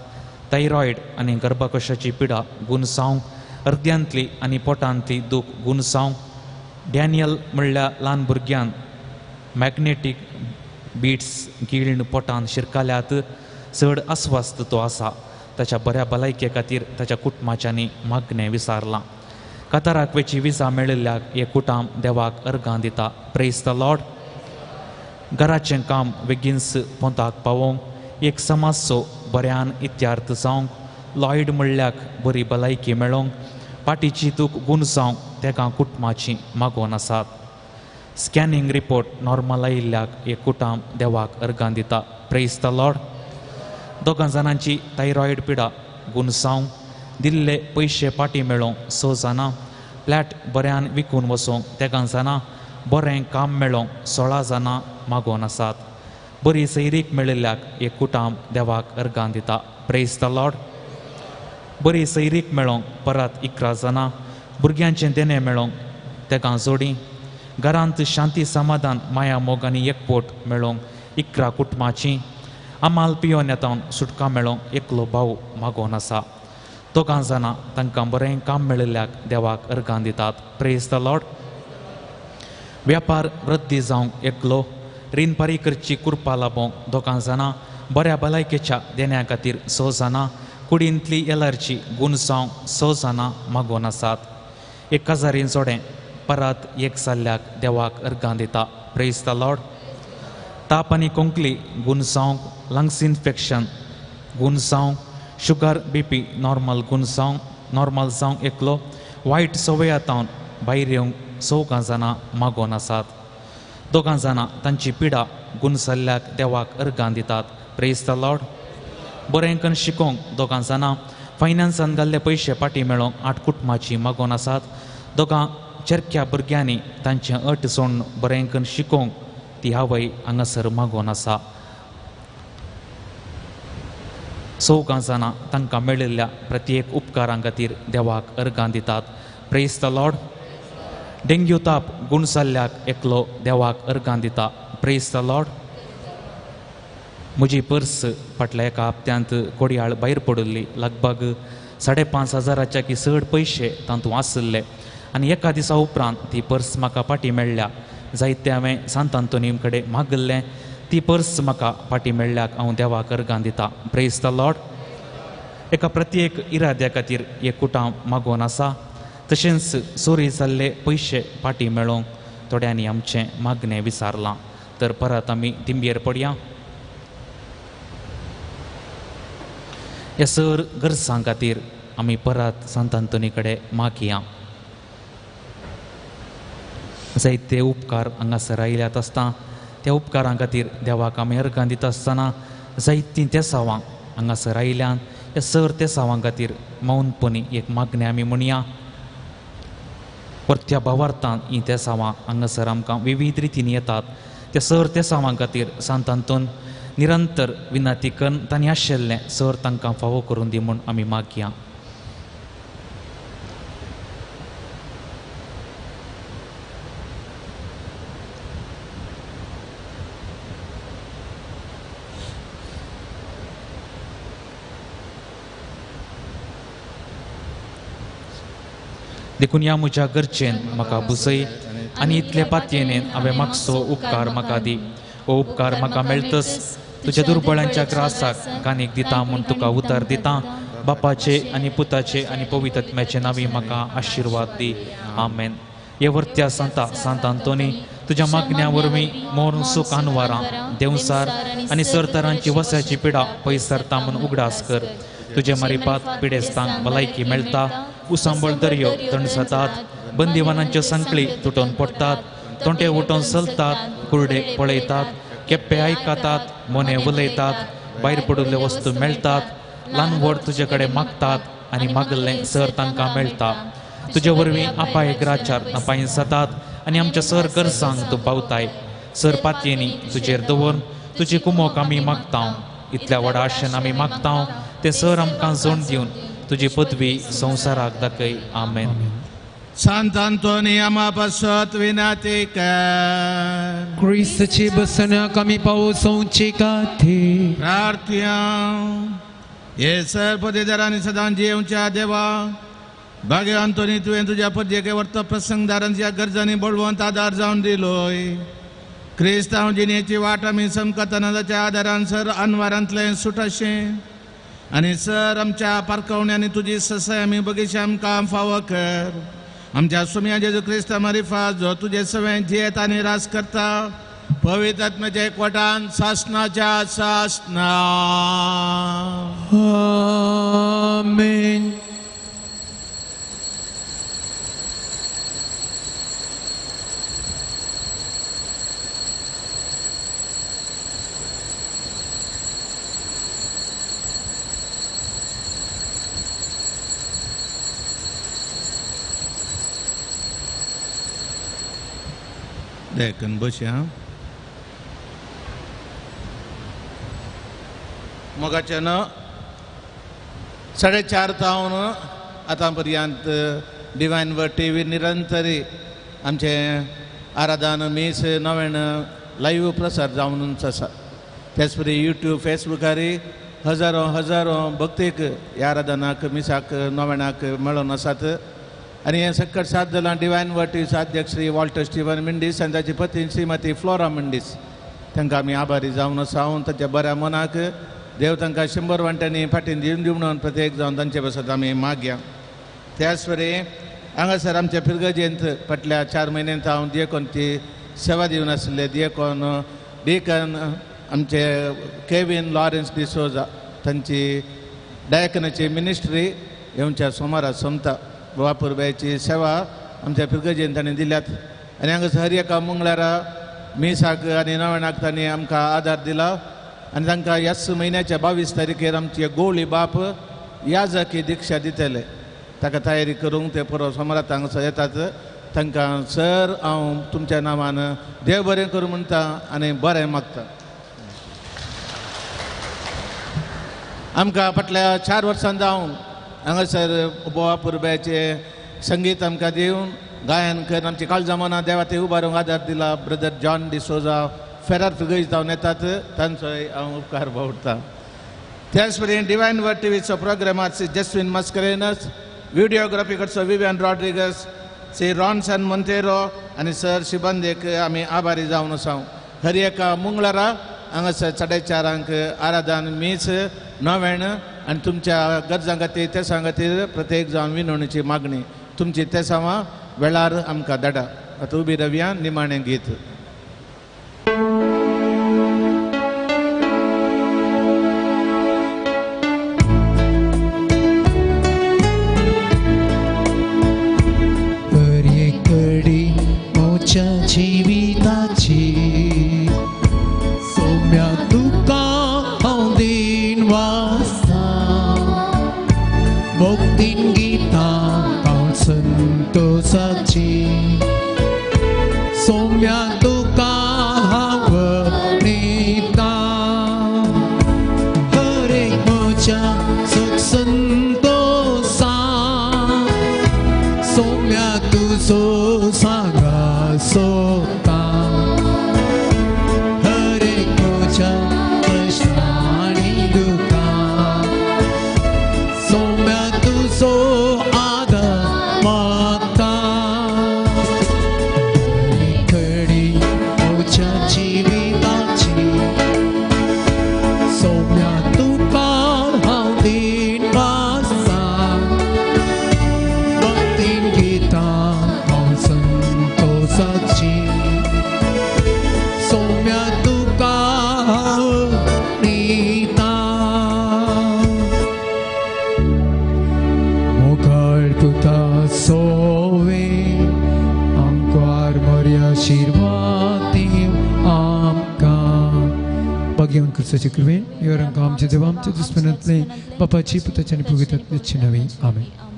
थायरॉयड आनी गर्भकोशाची पिडा गूण जावंक, अर्द्यांतली आनी पोटांतली दूख गूण जावंक, डॅनियल म्हणल्या ल्हान भुरग्यान मॅग्नेटीक बीट्स गिळण पोटान शिरकाल्यात, चड अस्वस्थ तो आसा. ताच्या बऱ्या भलायके खातीर ताच्या कुटुंबाच्यांनी मागणें विसारलां. कताराक वेची विजा मेळिल्ल्याक एक कुटाम देवाक अर्गां दिता. Praise the Lord. घराचें काम बेगीनच पोंताक पावोवंक, एक समाजचो बऱ्यान इत्यार्थ जावंक, लॉयड म्हणल्याक बरी भलायकी मेळोवंक, पाटीची दूख गूण जावंक तेगां कुटुंबाचीं मागोवन आसात. स्कॅनिंग रिपोर्ट नॉर्मल आयिल्ल्याक एक कुटाम देवाक अर्गां दिता. Praise the Lord. दोगां जाणांची थायरॉयड पिडा गूण जावंक, दिल्ले पयशे पाटी मेळोवंक 6 जाणां, फ्लॅट बऱ्यान विकून वचोंक तेगां जाणां, बरें काम मेळोवंक 16 जाणां मागोवन आसात. बरी सैरीक मेळिल्ल्याक एक कुटाम देवाक अर्गां दिता. Praise the Lord. बरी सैरीक मेळोवंक परत 11 जाणां, भुरग्यांचें देणें मेळोवंक तेगां जोडी, घरांत शांती समाधान माया मोग आनी एकपोट मेळोवंक 11 कुटुंबाचीं, आमाल पियोन येतावन सुटका मेळोवंक एकलो भाव मागोवन आसा. दोगां जाणां तांकां बरें काम मेळिल्ल्याक देवाक अर्गां दितात. Praise the Lord. व्यापार वृद्धी जावंक एकलो, रीण फारीक करची कृपा लाबोवंक दोगां जाणां, बऱ्या भलायकेच्या देण्या खातीर 6 जाणां, कुडींतली एलर्जी गूण जावंक 6 जाणां मागोवन आसात. एक काजारीन जोडें परत एक जाल्ल्याक देवाक अर्गां दिता. Praise the Lord. ताप आनी कोंकली गूण जावंक, लंग्स इन्फेक्शन गूण जावंक, शुगर बीपी नॉर्मल गूण जावंक, नॉर्मल जावंक एकलो, वायट संवयातावन भायर येवंक 4 जाणां मागोवन आसात. दोगां जाणां तांची पिडा गूण जाल्ल्याक देवाक अर्गां दितात. Praise the Lord. बरें करून शिकोवंक दोगां जाणां, फायनान्सान घाल्ले पयशे फाटीं मेळोवंक 8 कुटुंबाचीं मागोवन आसात. दोगां चेरक्या भुरग्यांनी तांचें अट सोडून बरें करून शिकोवंक ती आवय हांगासर मागोवन आसा. 4 जाणां तांकां मेळिल्ल्या प्रत्येक उपकारां खातीर देवाक अर्गां दितात. Praise the Lord. Dengue ताप गूण जाल्ल्याक एकलो देवाक अर्गां दिता. Praise the Lord. म्हजी पर्स फाटल्या एका हप्त्यांत कोडयाळ भायर पडिल्ली. लगभग 5,500 की चड पयशे तातूंत आशिल्ले आनी एका दिसा उपरांत ती पर्स म्हाका फाटीं मेळ्ळ्या. जायते हांवें सांत आंतोनी कडेन मागिल्लें, ती पर्स म्हाका फाटीं मेळ्ळ्याक हांव देवाक अर्गां दिता. Praise the Lord. एका प्रत्येक इराद्या खातीर एक कुटाम मागोवन आसा. तशेंच चोरी जाल्ले पयशे फाटीं मेळोवंक थोड्यांनी आमचें मागणें विसारलां. तर परत आमी दिंबयेर पडया. ह्या सर गरजां खातीर आमी परत सांत आंतोनी कडेन मागया. जायते उपकार हांगासर आयल्यात आसता त्या उपकारां खातीर देवाक आमी अर्गां दिता आसतना जायतीं तेसांवां हांगासर आयल्यान ह्या सर तेसांवां खातीर मौनपणी एक मागणें आमी म्हणया. परत्या भावार्थान हीं तेसांवां हांगासर आमकां विविध रितीन येतात. त्या सर तेसांवां खातीर सांत आंतोन निरंतर विनंती करून तांणी आशिल्लें सर तांकां फावो करून दी म्हूण आमी मागया. देखून ह्या म्हज्या गरजेन म्हाका बुसय आनी इतले पातयेन हांवें मागचो उपकार म्हाका दी. हो उपकार म्हाका मेळटस तुज्या दुर्बळांच्या ग्रासाक कानीक दिता म्हूण तुका उतर दिता. बापाचे आनी पुताचे आनी पवित्र आत्म्याचे नांवी म्हाका आशिर्वाद दी. आमेन. हे वर्त्या सांता सांत आंतोनी तुज्या मागण्या वरवीं मोर सुख अनवारां देंवसार आनी सरतरांची वसाची पिडा पयस सरता म्हूण उगडास कर. तुजे मारिपात पिडेस्तांक भलायकी मेळटा, उसांबळ दर्यो तणसतात, बंदिवानांच्यो सांकळी तुटोवन पडटात, तोंटे उठोवन चलतात, कुरडे पळयतात, केप्पे आयकतात, मोने उलयतात, भायर पडिल्ल्यो वस्तू मेळटात, ल्हान व्हड तुजे कडेन मागतात आनी मागिल्लें सर तांकां मेळटा. तुजे वरवीं आपाय ग्राचार नपायन जातात आनी आमच्या सर गरजांक तूं पावताय. सर पातयेनी तुजेर दवरून तुजी कुमोक आमी मागता. इतल्या व्हडा आशेन आमी मागता तें सर आमकां जोड दिवन तुजी पदवी संवसाराक दाखय. आमेन. सांत आंतोनी आमा पासत विनंती कर. क्रिस्ताची बसण्याक आमी पावोवचे खातीर प्रार्थया. हे सर पदेदारांनी सदां जियेवच्या देवा, भाग्य आंतोनी तुवें तुज्या पदयेके वर्त प्रसंगदारांच्या गरजांनी बळवंत आदार जावन दिलोय. क्रिस्तांव जिणेची वाट आमी समकतना ताच्या आदारान सर अनवारांतलें सुटाशें आनी सर आमच्या पारकवण्यांनी तुजी ससाय आमी बगीचे आमकां फावो कर. आमच्या सुम्या जेजू क्रिस्ता मारिफात जो तुजे सवें जियेत आनी रास करता पवित्र आत्म्याच्या एकवटान सासनाच्या सासना. आमेन. देखून बसया. मोगाच्यान 4:30 तावन आतां पर्यंत डिवायन वर्ड टीव्ही निरंतरी आमचें आराधन मीस नव्यान लायव्ह प्रसार जावनूच आसा. त्याच परी यूट्यूब फेसबुकारी हजारो हजारो भक्तीक ह्या आराधनाक मिसाक नव्यानाक मेळोन आसात. आनी हें सक्कट साथ जालां डिवायन वर्ड टीव्हीचो अध्यक्ष श्री वॉल्टर स्टीवन मिंडीस आनी ताची पत्नी श्रीमती फ्लोरा मिंडीस तांकां आमी आभारी जावन आसा. तांच्या बऱ्या मनाक देव तांकां 100 वांट्यांनी फाटीन दिवन दिवन म्हणून प्रत्येक जावन तांचे पासत आमी मागया. त्याच परी हांगासर आमच्या फिरगजेंत फाटल्या 4 म्हयन्यांत हांव दियकोनची सेवा दिवन आशिल्ले दियकोन डिकन आमचे केवीन लॉरेन्स डिसोजा तांची डायकनाची मिनिस्ट्री येवच्या सोमारा सोमता बापुरबायची सेवा आमच्या फिरगजेन तांणी दिल्यात. आनी हांगासर हर एका मंगळारा मिसाक आनी नव्यानाक तांणी आमकां आदार दिला. आनी तांकां ह्याच म्हयन्याच्या 22 तारखेर आमचे गोवळी बाप याजकी दिक्षा दितले. ताका तयारी करूंक ते परत सोमारा हांगासर येतात. तांकां सर हांव तुमच्या नांवान देव बरें करूं म्हणटा आनी बरें मागता. आमकां फाटल्या 4 वर्सां जावन हांगासर बोवा पुरब्याचें संगीत आमकां दिवन गायन करून आमची काळजा मनां देवा ते उबारूंक आदार दिला. ब्रदर जॉन डिसोजा फेरार फिगर्ज जावन येतात तांचोय हांव उपकार बावडटा. त्याच परी डिवायन वर्ड टीव्हीचो प्रोग्रामार श्री जस्विन मस्करेनस, व्हिडिओग्राफी कडचो Vivian Rodrigues, Shri Ronson Monteiro आनी सर शिबंदेक आमी आभारी जावन आसा. हर एका मंगळारा हांगासर 4:30 आराधन मीस नव्यान आनी तुमच्या गरजां खातीर तेसां खातीर प्रत्येक जावन विनवणीची मागणी तुमची तेसांवां वेळार आमकां धाडा. आतां उबी रवया निमाणें गीत. जिविताची सोम्या तुका हांव दीन वाचता, भक्तीन गितां हांव संद संतोषाची सोम्या तुका हांव न्हिता हर एक म्हज्या सुख संतोषा सोम्या तुजो सांगा सोता हर एक म्हज्या कश्टांनी दुखां सोम्या तुजो आदार मागता खडी म्हज्या जिविताची सोम्या तुका हांव दीन आसा भक्तीन गितां हांव संतोषाची सोम्या तुका हांव न्हिता मोगाळ पुता सोवे आंकवार मोर्या आशिर्वाद दिव आमकां भाग्यवान क्रिस्ताचे कृपेन योरांक आमच्या देवा आमच्या दुस्मनांतले बापाची पुताची आनी पवित्र आत्म्याची नवी. आमेन.